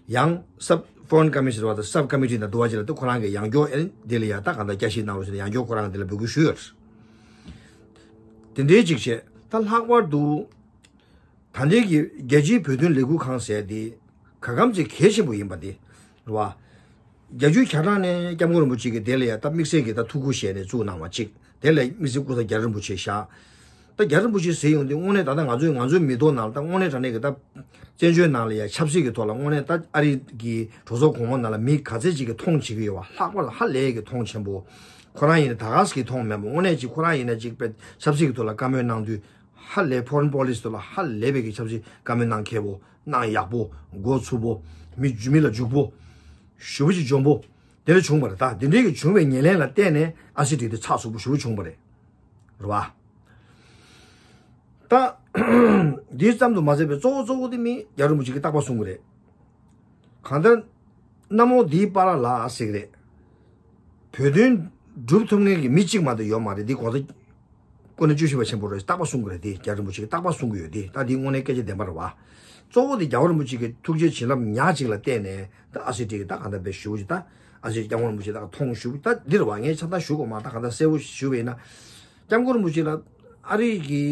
ཡང་སབ་ཧྥོ་རེན་ཀོ་མི་ཤན་རེད་བ། ད་སབ་ཀོ་མི་ཊི་ནང་འདུག་བ་ཅིག་ལ་ད་ཁོ་རང་གིས་ཡང་སྐྱོར་ཨེ་འདི་ལ་ཡ་ད་གང་ལྟར་བསྐྱར་ཞིབ་གནང་རོགས་ཟེར་ནས་ཡང་སྐྱོར་ཁོ་རང་འདི་ལ་འབོད་སྐུལ་ཞུས་ཡོད་རེད། དེ་འདྲའི་ཅིག་བྱས། ད་ལྷག་པར་དུ་ད་ལྟའི་གི་རྒྱལ་སྤྱིའི་བོད་དོན་ལས་འགུལ་ཁང་ཟེར་དེ་ག་གམ་ཅིག་གལ་ཆེན་པོ་ཡིན་པ་དེ་རེད་བ། བརྒྱད་ཅུའི་གྱ་གྲངས་ནས་སྐྱབས་མགོན་རིན་པོ་ཆེ་གིས་དེ་ལ་ཡ་ད་དམིགས་བསལ་གྱི་ད་ཐུགས་ཁུར་བཞེས་ནས་བཙུགས་གནང་བ་གཅིག་དེ་ལ་དམིགས་བསལ་སྐུ་ཚབ་རྒྱ་རི་རིན་པོ་ཆེ་བཞག་ད་རྒྱ་རི་རིན་པོ་ཆེ་ཟེར་ཡོང་དུས་དངོས་གནས་ད་ལྟ་ང་ཚོའི་ང་ཚོའི་མི་ཐོག་ནང་ལ་ད་དངོས་གནས་དྲང་གནས་ཀྱི་ད་བཙན་བྱོལ་ནང་ལ་ཡ་ཆབ་སྲིད་ཀྱི་ཐོག་ལ་དངོས་གནས་ད་ཨ་རི་གི་གྲོས་ཚོགས་གོང་འོག་ནང་ལ་མི་ག་ཚད་ཅིག་གིས་མཐོང་བྱེད་ཀྱི་ཡོད་བ། ལྷག་པར་ཧ་ལས་ཀྱི་མཐོང་ཆེན་པོ། ཁོ་རང་ཡིན་ན་ད་ག་ཟེ་གིས་མཐོང་མེད་པ། དངོས་གནས་ཅིག་ཁོ་རང་ཡིན་ན་ཅིག་དཔེ་ཆབ་སྲིད་ཀྱི་ཐོག་ལ་བཀའ་མོལ་གནང་དུས་ཧ་ལས་ཕོ་རེན་པོ་ལི་སི་ཐོག་ལ་ཧ་ལས་པའི་གི་ཆབ་སྲིད་བཀའ་མོལ་གནང་མཁས་པོ། གནང་ཡག་པོ། མགོ་ཚུགས་པོ། མི་མི་ལ་འཇུག་པོ། ཞེ་པོ་ཅིག་འཇོན་པོ། དེ་འདྲ་བྱུང་བ་རེད། ད་དེ་འདྲའི་གི་བྱུང་བའི་ཉེར་ལེན་ལ་བརྟེན་ནས་ཨ་སི་ཊི་དེ་ཚགས་ཚུད་པོ་ཞེ་པོ་བྱུང་བ་རེད། རེད་བ། ད་འདི་ཙམ་དུ་མ་ཟད་པའི་གཙོ་བོ་གཙོ་བོ་དེ་མི་རྒྱལ་བ་རིན་པོ་ཆེ་གིས་རྟག་པར་གསུང་གི་རེད། གང་ལྟར་གནམ་འོག་འདིའི་པཱ་ལགས་ལ་ཟེར་གི་རེད། བོད་དོན་སྒྲུབ་ཐུབ་མཁན་གྱི་མི་གཅིག་མ་གཏོགས་ཡོད་མ་རེད། འདི་གོང་ས་སྐུ་ན་བཅུ་བཞི་པ་ཆེན་པོ་རེད། རྟག་པར་གསུང་གི་རེད། དེ་རྒྱལ་བ་རིན་པོ་ཆེ་གིས་རྟག་པར་གསུང་གི་ཡོད་དེ། ད་འདི་དངོས་གནས་སྐད་ཆ་བདེན་པ་རེད་བ། གཙོ་བོ་དེ་རྒྱལ་བ་རིན་པོ་ཆེ་གི་ཐུགས་རྗེ་བྱིན་རླབས་ཉག་གཅིག་ལ་བརྟེན་ནས་ད་ཨ་སི་ཊི་གི་ད་གང་ལྟར་དཔེ་ཞུ་ཅིག་ད་ཨ་སི་ཊི་སྐྱབས་མགོན་རིན་པོ་ཆེ་ད་མཐོང་ཞུ་ད་འདི་རེད་བ། ངས་ཆ་ཚང་ཞུ་དགོས་མ་ད་གང་ལྟར་གསལ་པོ་ཞུ་བ་ཡིན་ན། སྐྱབས་མགོན་རིན་པོ་ཆེ་ལ་ཨ་རི་གི་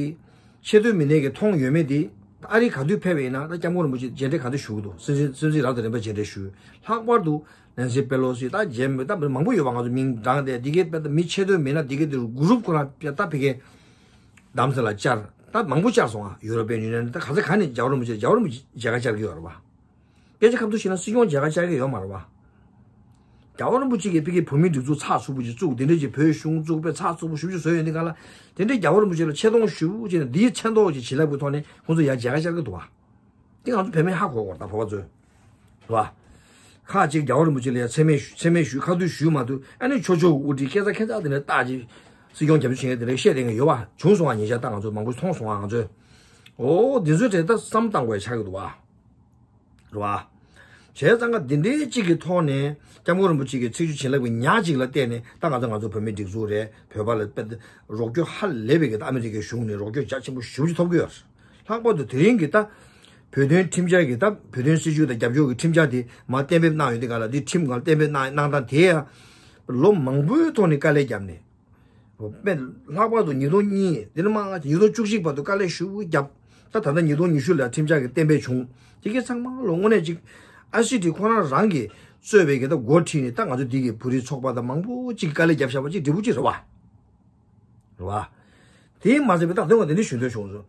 ཆེས་མཐོའི་མི་སྣས་ཀྱི་མཐོང་ཡོད་མེད་དེ། ཨ་རི་ག་དུས་ཕེབས་པ་ཡིན་ན་ད་སྐྱབས་མགོན་རིན་པོ་ཆེ་མཇལ་འཕྲད་ག་དུས་ཞུ་གི་འདུག་སྲིད་འཛིན་སྲིད་འཛིན་རབ་དང་རིམ་པ་མཇལ་འཕྲད་ཞུས། ལྷག་པར་དུ་ནན་སི་པེ་ལོ་སི་ད་མཇལ་མི་ད་མང་པོ་ཡོད་པ། ང་ཚོ་མིང་བགྲངས་ཏེ་འདི་གའི་དཔེ་ད་མི་ཆེས་མཐོའི་མི་སྣ་འདི་གའི་དེ་གུ་རུབ་ཁོ་རང་ད་ཕ་གིའི་གདམ་ས་ལ་བཅར། ད་མང་པོ་བཅར་སོང་ཨ། ཡུ་རོ་པན་ཡུ་ནི་ཡན་ད་ག་ས་ག་ནས་རྒྱལ་བ་རིན་པོ་ཆེ་རྒྱལ་བ་རིན་པོ་ཆེ་མཇལ་ཁ་བཅར་གྱི་ཡོད་རེད་བ། སྐད་ཆ་ཁ་ཐུག་བཤད་ན་སྲིད་སྐྱོང་མཇལ་ཁ་བཅར་གྱི་ཡོད་མ་རེད་བ། རྒྱལ་བ་རིན་པོ་ཆེ་གིས་ཕ་གིའི་བོད་མིའི་སྒྲིག་འཛུགས་ཚགས་ཚུད་པོ་ཞིག་བཙུགས། དེ་འདྲ་ཅིག་བོད་གཞུང་བཙུགས་པའི་ཚགས་ཚུད་པོ་ཞེ་པོ་ཅིག་བཟོས་ཡོད་འདི་ག་ལ། དེ་འདྲའི་རྒྱལ་བ་རིན་པོ་ཆེ་ལ་ཆེ་མཐོང་ཞེ་པོ་ཅིག་ནས་འདིའི་མཚན་ཐོག་ཅིག་བྱིན་རླབས་ཀྱི་ཐོག་ནས་ཁོང་ཚོ་ཡར་མཇལ་ཁ་བཅར་གྱི་འདུག་བ། དེ་ང་ཚོ་བོད་མིས་ཧ་གོ་དགོས་རེད་ད་བོད་པ་ཚོས། རེད་བ། ཁག་ཅིག་རྒྱལ་བ་རིན་པོ་ཆེ་ལ་ཡ་མཚན་སྨད་ཞུ་མཚན་སྨད་ཞུས། ཁ་ཐུག་ཞུས་མ་ཐུབ། ཨ་ནི་ཆོས་ཕྱོགས་དབུ་ཁྲིད་སྐད་ཆ་ཁྱད་མཚར་དེ་འདྲ་བཏགས་ཅིག་སྲིད་སྐྱོང་རྒྱབ་སྐྱོར་བྱེད་མཁན་དེ་འདྲ་བཤད་བསྡད་མཁན་ཡོད་བ། བྱུང་སོང་བ། ཉེ་ཆར་ད་ང་ཚོ་མང་པོ་མཐོང་སོང་བ་ང་ཚོས། འོ་འདི་ཚོའི་གྲས་ད་བསམ་བཏང་དགོས་ཆགས་ཀྱི་འདུག་བ། རེད་བ། བྱས་ཙང་ཀ་འདི་འདྲའི་གཅིག་གི་ཐོག་ནས་སྐྱབས་མགོན་རིན་པོ་ཆེ་གི་ཚེགས་ཆུ་བྱིན་རླབས་ཀྱི་ཉག་གཅིག་ལ་བརྟེན་ནས་ད་ང་ཚོ་ང་ཚོ་བོད་མིའི་སྒྲིག་འཛུགས་རེད། བོད་པ་ལ་དཔེ་རོགས་སྐྱོར་ཧ་ལས་པའི་གི་ད་ཨ་མི་རི་ཀའི་གཞུང་ནས་རོགས་སྐྱོར་རྒྱ་ཆེན་པོ་ཞེ་པོ་ཅིག་ཐོབ་ཀྱི་ཡོད་རེད། ལྷག་པར་དུ་དེ་རིང་གི་ད་བོད་དོན་ཁྲིམས་འཆར་གྱི་ད་བོད་དོན་སྲིད་བྱུས་དང་རྒྱབ་སྐྱོར་གྱི་ཁྲིམས་འཆར་དེ་མར་གཏན་འབེབས་གནང་ཡོད་དེ་ག་ལ། འདི་ཁྲིམས་སྒང་གཏན་འབེབས་གནང་གནང་སྟངས་དེ་ཡང་ལོ་མང་པོའི་ཐོག་ནས་དཀའ་ལས་བརྒྱབ་ནས། དཔེ་ལྷག་པར་དུ་ཉིས་སྟོང་གཉིས་འདི་ནས་མར་ཉིས་སྟོང་བཅུ་གཅིག་བར་དུ་དཀའ་ལས་ཞེ་པོ་བརྒྱབ། ད་ད་ལྟ་ཉིས་སྟོང་ཉི་ཤུ་ལ་ཁྲིམས་འཆར་གྱི་གཏན་འབེབས་བྱུང་། དེ་གའི་ཚང་མ་ལོ་དངོས་གནས་ཅིག་ཨ་སི་ཊི་ཁོ་རང་རང་གིས་གཙོས་པའི་གི་ད་འགོ་ཁྲིད་ནས་ད་ང་ཚོ་འདི་གི་བོད་རིགས་ཚོགས་པ་དང་མང་པོ་ཅིག་དཀའ་ལས་བརྒྱབ་བཞག་པ་ཅིག་འབྲས་བུ་ཅིག་རེད་བ། རེད་བ། དེའི་མ་ཟད་པའི་ད་དེ་བ་དེ་འདྲ་ཞུ་འདོད་བྱུང་སོང་།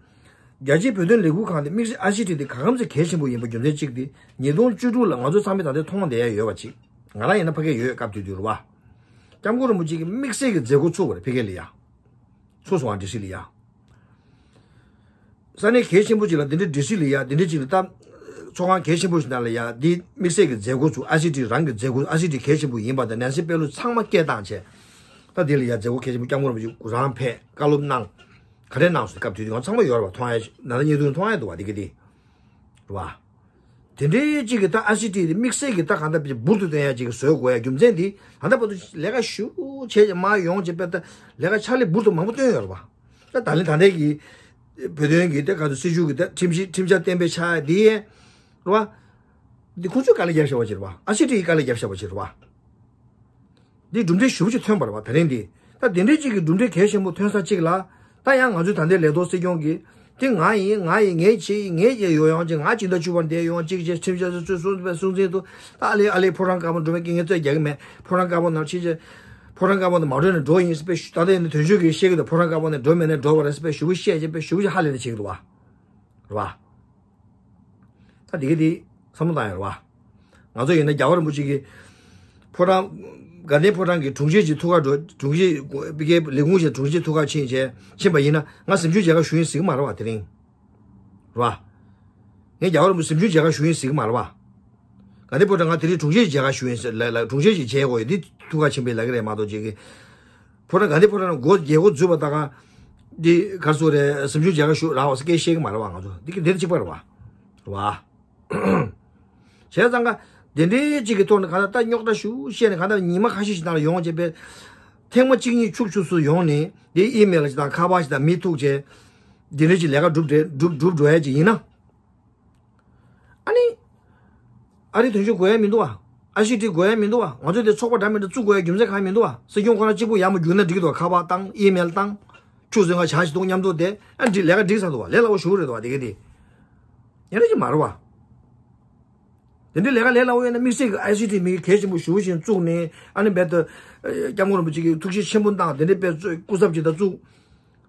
རྒྱལ་སྤྱིའི་བོད་དོན་ལས་འགུལ་ཁང་དེ་དམིགས་བསལ་ཨ་སི་ཊི་དེ་ག་གམ་ཚོད་གལ་ཆེན་པོ་ཡིན་པ་རྒྱུ་མཚན་གཅིག་དེ་ཉིས་སྟོང་བཅུ་དྲུག་ལ་ང་ཚོ་ཚང་མས་ད་ལྟ་མཐོང་བསྡད་ཡ་ཡོད་པ་ཅིག་ང་རང་ཡིན་ན་ཕ་གིར་ཡོད་སྐབས་དེ་དུས་རེད་བ། སྐྱབས་མགོན་རིན་པོ་ཆེ་གི་དམིགས་བསལ་གྱི་མཛད་སྒོ་ཚུགས་པ་རེད་ཕ་གི་ལ་ཡ། ཚུགས་སོང་བ་ཌི་སི་ལ་ཡ། ས་གནས་གལ་ཆེན་པོ་ཅིག་ལ་འདི་འདྲའི་ཌི་སི་ལ་ཡ་འདི་འདྲའི་ཅིག་ལ་ད། ཚོགས་ཁང་གལ་ཆེན་པོ་ཞིག་ནང་ལ་ཡ་འདི་དམིགས་བསལ་གྱི་མཛད་སྒོ་ཚུགས། ཨ་སི་ཊི་རང་གི་མཛད་སྒོ། ཨ་སི་ཊི་གལ་ཆེན་པོ་ཡིན་པ་དང་ནན་སི་པེ་ལོ་ཚང་མ་སྐད་བཏང་བྱས། ད་འདི་ལ་ཡ་མཛད་སྒོ་གལ་ཆེན་པོ་སྐྱབས་མགོན་རིན་པོ་ཆེ་རང་ཕེབས་བཀའ་སློབ་གནང་། ག་རེ་གནང་སོང་། སྐབས་དེ་དུས་ང་ཚང་མ་ཡོད་རེད་བ། མཐོང་ཡ་ན་ད་ཉེ་དུས་མཐོང་ཡ་འདུག་བ། དེ་གི་དེ་རེད་བ། དེ་འདྲའི་གཅིག་གི་ད་ཨ་སི་ཊི་དེ་དམིགས་བསལ་གྱི་ད་གང་ལྟར་འབུར་དུ་བཏོན་ཡ་གཅིག་གི་བཟོས་དགོས་ཡ་རྒྱུ་མཚན་དེ་ད་ལྟ་བར་དུ་ལས་ཀ་ཞུ་བྱས་མ་ཡོང་བྱས་པས་ད་ལས་ཀ་ཕྱག་ལས་འབུར་དུ་མང་པོ་བཏོན་ཡོད་རེད་བ། ད་ད་ལན་ད་ལྟའི་གི་བོད་དོན་གི་ད་ག་ཚོད་སྲིད་བྱུས་གི་ད་ཁྲིམས་གཞི་ཁྲིམས་འཆར་གཏན་འབེབས་ཆགས་ཡ་དེ་ཡས་རེད་བ། འདི་ཁོ་ཚོས་དཀའ་ལས་བརྒྱབ་བཞག་པ་ཅིག་རེད་བ། ཨ་སི་ཊི་ཡིས་དཀའ་ལས་བརྒྱབ་བཞག་པ་ཅིག་རེད་བ། འདི་གྲུབ་འབྲས་ཞེ་པོ་ཅིག་ཐོན་པ་རེད་བ། ད་རིང་འདི་ད་དེ་འདྲའི་གཅིག་གི་གྲུབ་འབྲས་གལ་ཆེན་པོ་ཐོན་ས་གཅིག་ལ། ད་ཡང་ང་ཚོའི་ད་ལྟའི་ལས་ཐོག་སྲིད་སྐྱོང་གིས་དེ་ང་ཡིན་ང་ཡིན་ངས་བྱས་ཡིན་ངས་བྱས་ཡོད་ཡོང་ཅིག་ང་སྤྱི་ཟླ་བཅུ་པར་འདས་ཡོང་ཅིག་ཅེས་ཁྲིམས་འཆར་ཚོས་གསུངས་པའི་སྲུང་བརྩི་དུ་ད་ཨ་ལེ་ཨ་ལེ་ཕོ་བྲང་དཀར་པོ་འགྲོ་བའི་སྐད་ངས་རྩོད་རྒྱག་གི་མེད། ཕོ་བྲང་དཀར་པོ་ནང་ཕྱིན་ཆད་ཕོ་བྲང་དཀར་པོ་ནང་མ་འགྲོ་ནས་འགྲོ་ཡིན་ཟེར་པའི་ད་ལྟ་ཡིན་ན་དོན་གཅོད་ཀྱིས་བཤད་ཀྱི་འདུག་ཕོ་བྲང་དཀར་པོ་ནས་འགྲོ་མེད་ནས་འགྲོ་བ་རེད་ཟེར་པའི་ཞུ་བ་བཤད་བྱས་པའི་ཞུ་བ་ཞིག་ཧ་ལས་ནས་བྱེད་ཀྱི་འདུག་བ། རེད་བ། ད་དེ་ག་དེ་བསམ་བློ་བཏང་ཡོད་རེད་བ། ང་ཚོ་ཡིན་ན་རྒྱལ་བ་རིན་པོ་ཆེ་གི་ཕོ་བྲང་དགའ་ལྡན་ཕོ་བྲང་གི་དྲུང་ཆེ་ཞིག་ཐུག་ག་འགྲོ་དྲུང་ཆེ་པི་ཀའི་ལས་ཁུངས་ཞིག་དྲུང་ཆེ་ཐུག་ག་ཕྱིན་བྱས་ཕྱིན་པ་ཡིན་ན་ང་གཟིམ་ཆུང་མཇལ་ཁ་ཞུ་ཡིན་ཟེར་གི་མ་རེད་བ། དེ་རིང་རེད་བ། ངས་རྒྱལ་བ་རིན་པོ་གཟིམ་ཆུང་མཇལ་ཁ་ཞུ་ཡིན་ཟེར་གི་མ་རེད་བ། དགའ་ལྡན་ཕོ་བྲང་ང་དེ་རིང་དྲུང་ཆེ་ཞིག་མཇལ་ཁ་ཞུ་ཡིན་ཟེར་ལ་ལ་དྲུང་ཆེ་ཞིག་མཇལ་དགོས་ཡོད་འདི་ཐུག་ག་ཕྱིན་པའི་ལ་གི་རེད་མ་གཏོགས་ཅིག་གི་ཕོ་བྲང་དགའ་ལྡན་ཕོ་བྲང་སྒོ་རྒྱལ་སྒོ་འཛུལ་བ་ད་ག་འདི་ག་ཚོད་རེད་གཟིམ་ཆུང་མཇལ་ཁ་ཞུ་རག་བ་ཟེར་སྐད་བཤད་གི་མ་རེད་བ། ང་ཚོ་འདི་གི་འདི་གཅིག་པ་རེད་བ། རེད་བ། བྱས་ཙང་ཀ་དེ་འདྲའི་གཅིག་གི་ཐོག་ནས་གང་ལྟར་ད་རྙོག་དྲ་ཞུ་བཤད་ནས་གང་ལྟར་ཉི་མ་ཁ་ཤས་ཤིག་ནང་ལ་ཡོང་བྱས་པས་ཐེངས་མ་གཅིག་གཉིས་ཆུག་ཆུག་སུ་ཡོང་ནས་དེ་ཨི་མེལ་ཞིག་དང་ཁ་པར་ཞིག་དང་མི་ཐུག་བྱས་དེ་འདྲའི་གཅིག་ལས་ཀ་སྒྲུབ་འགྲོ་སྒྲུབ་སྒྲུབ་འགྲོ་ཡ་གཅིག་ཡིན་ན། ཨ་ནི། ཨ་རིའི་དོན་གཅོད་དགོས་ཡ་མི་འདུག་བ། ཨ་ཤི་ཏི་དགོས་ཡ་མི་འདུག་བ། ང་ཚོས་དེ་ཚོགས་པ་འདྲ་མི་འདྲ་བཙུགས་དགོས་ཡ་རྒྱུ་མཚན་གང་ཡང་མི་འདུག་བ། སྲིད་སྐྱོང་ཁོ་རང་གཅིག་པུ་ཡར་མར་རྒྱུགས་ན་འགྲིག་གི་འདུག་ཁ་པར་བཏང་ཨི་མེལ་བཏང་། ཆུ་ཚོད་ལྔ་བྱ་ཞིག་འདུག་མཉམ་དུ་བསྡད་ཨ་འགྲིག་ལས་ཀ་འགྲིག་ཚར་འདུག་བ། ལས་སླ་པོ་ཞེ་པོ་རེད་འདུག་བ་དེ་ག་དེ། ཡ་རེ་ཅིག་མ་རེད་བ། དེ་འདྲའི་ལས་ཀ་ལས་སླ་པོ་ཡོད་ན་དམིགས་བསལ་གྱི་ཨའི་སི་ཏི་མི་གལ་ཆེན་པོ་ཞེ་པོ་ཞིག་བཙུགས་ནས་ཨ་ནི་རྦད་དེ། སྐྱབས་མགོན་རིན་པོ་ཆེ་གིས་ཐུགས་བཞེད་ཆེན་པོ་བཏང་དེ་འདྲའི་དཔེ་གཙོས་སྐུ་ཚབ་ཅིག་ད་བཙུགས།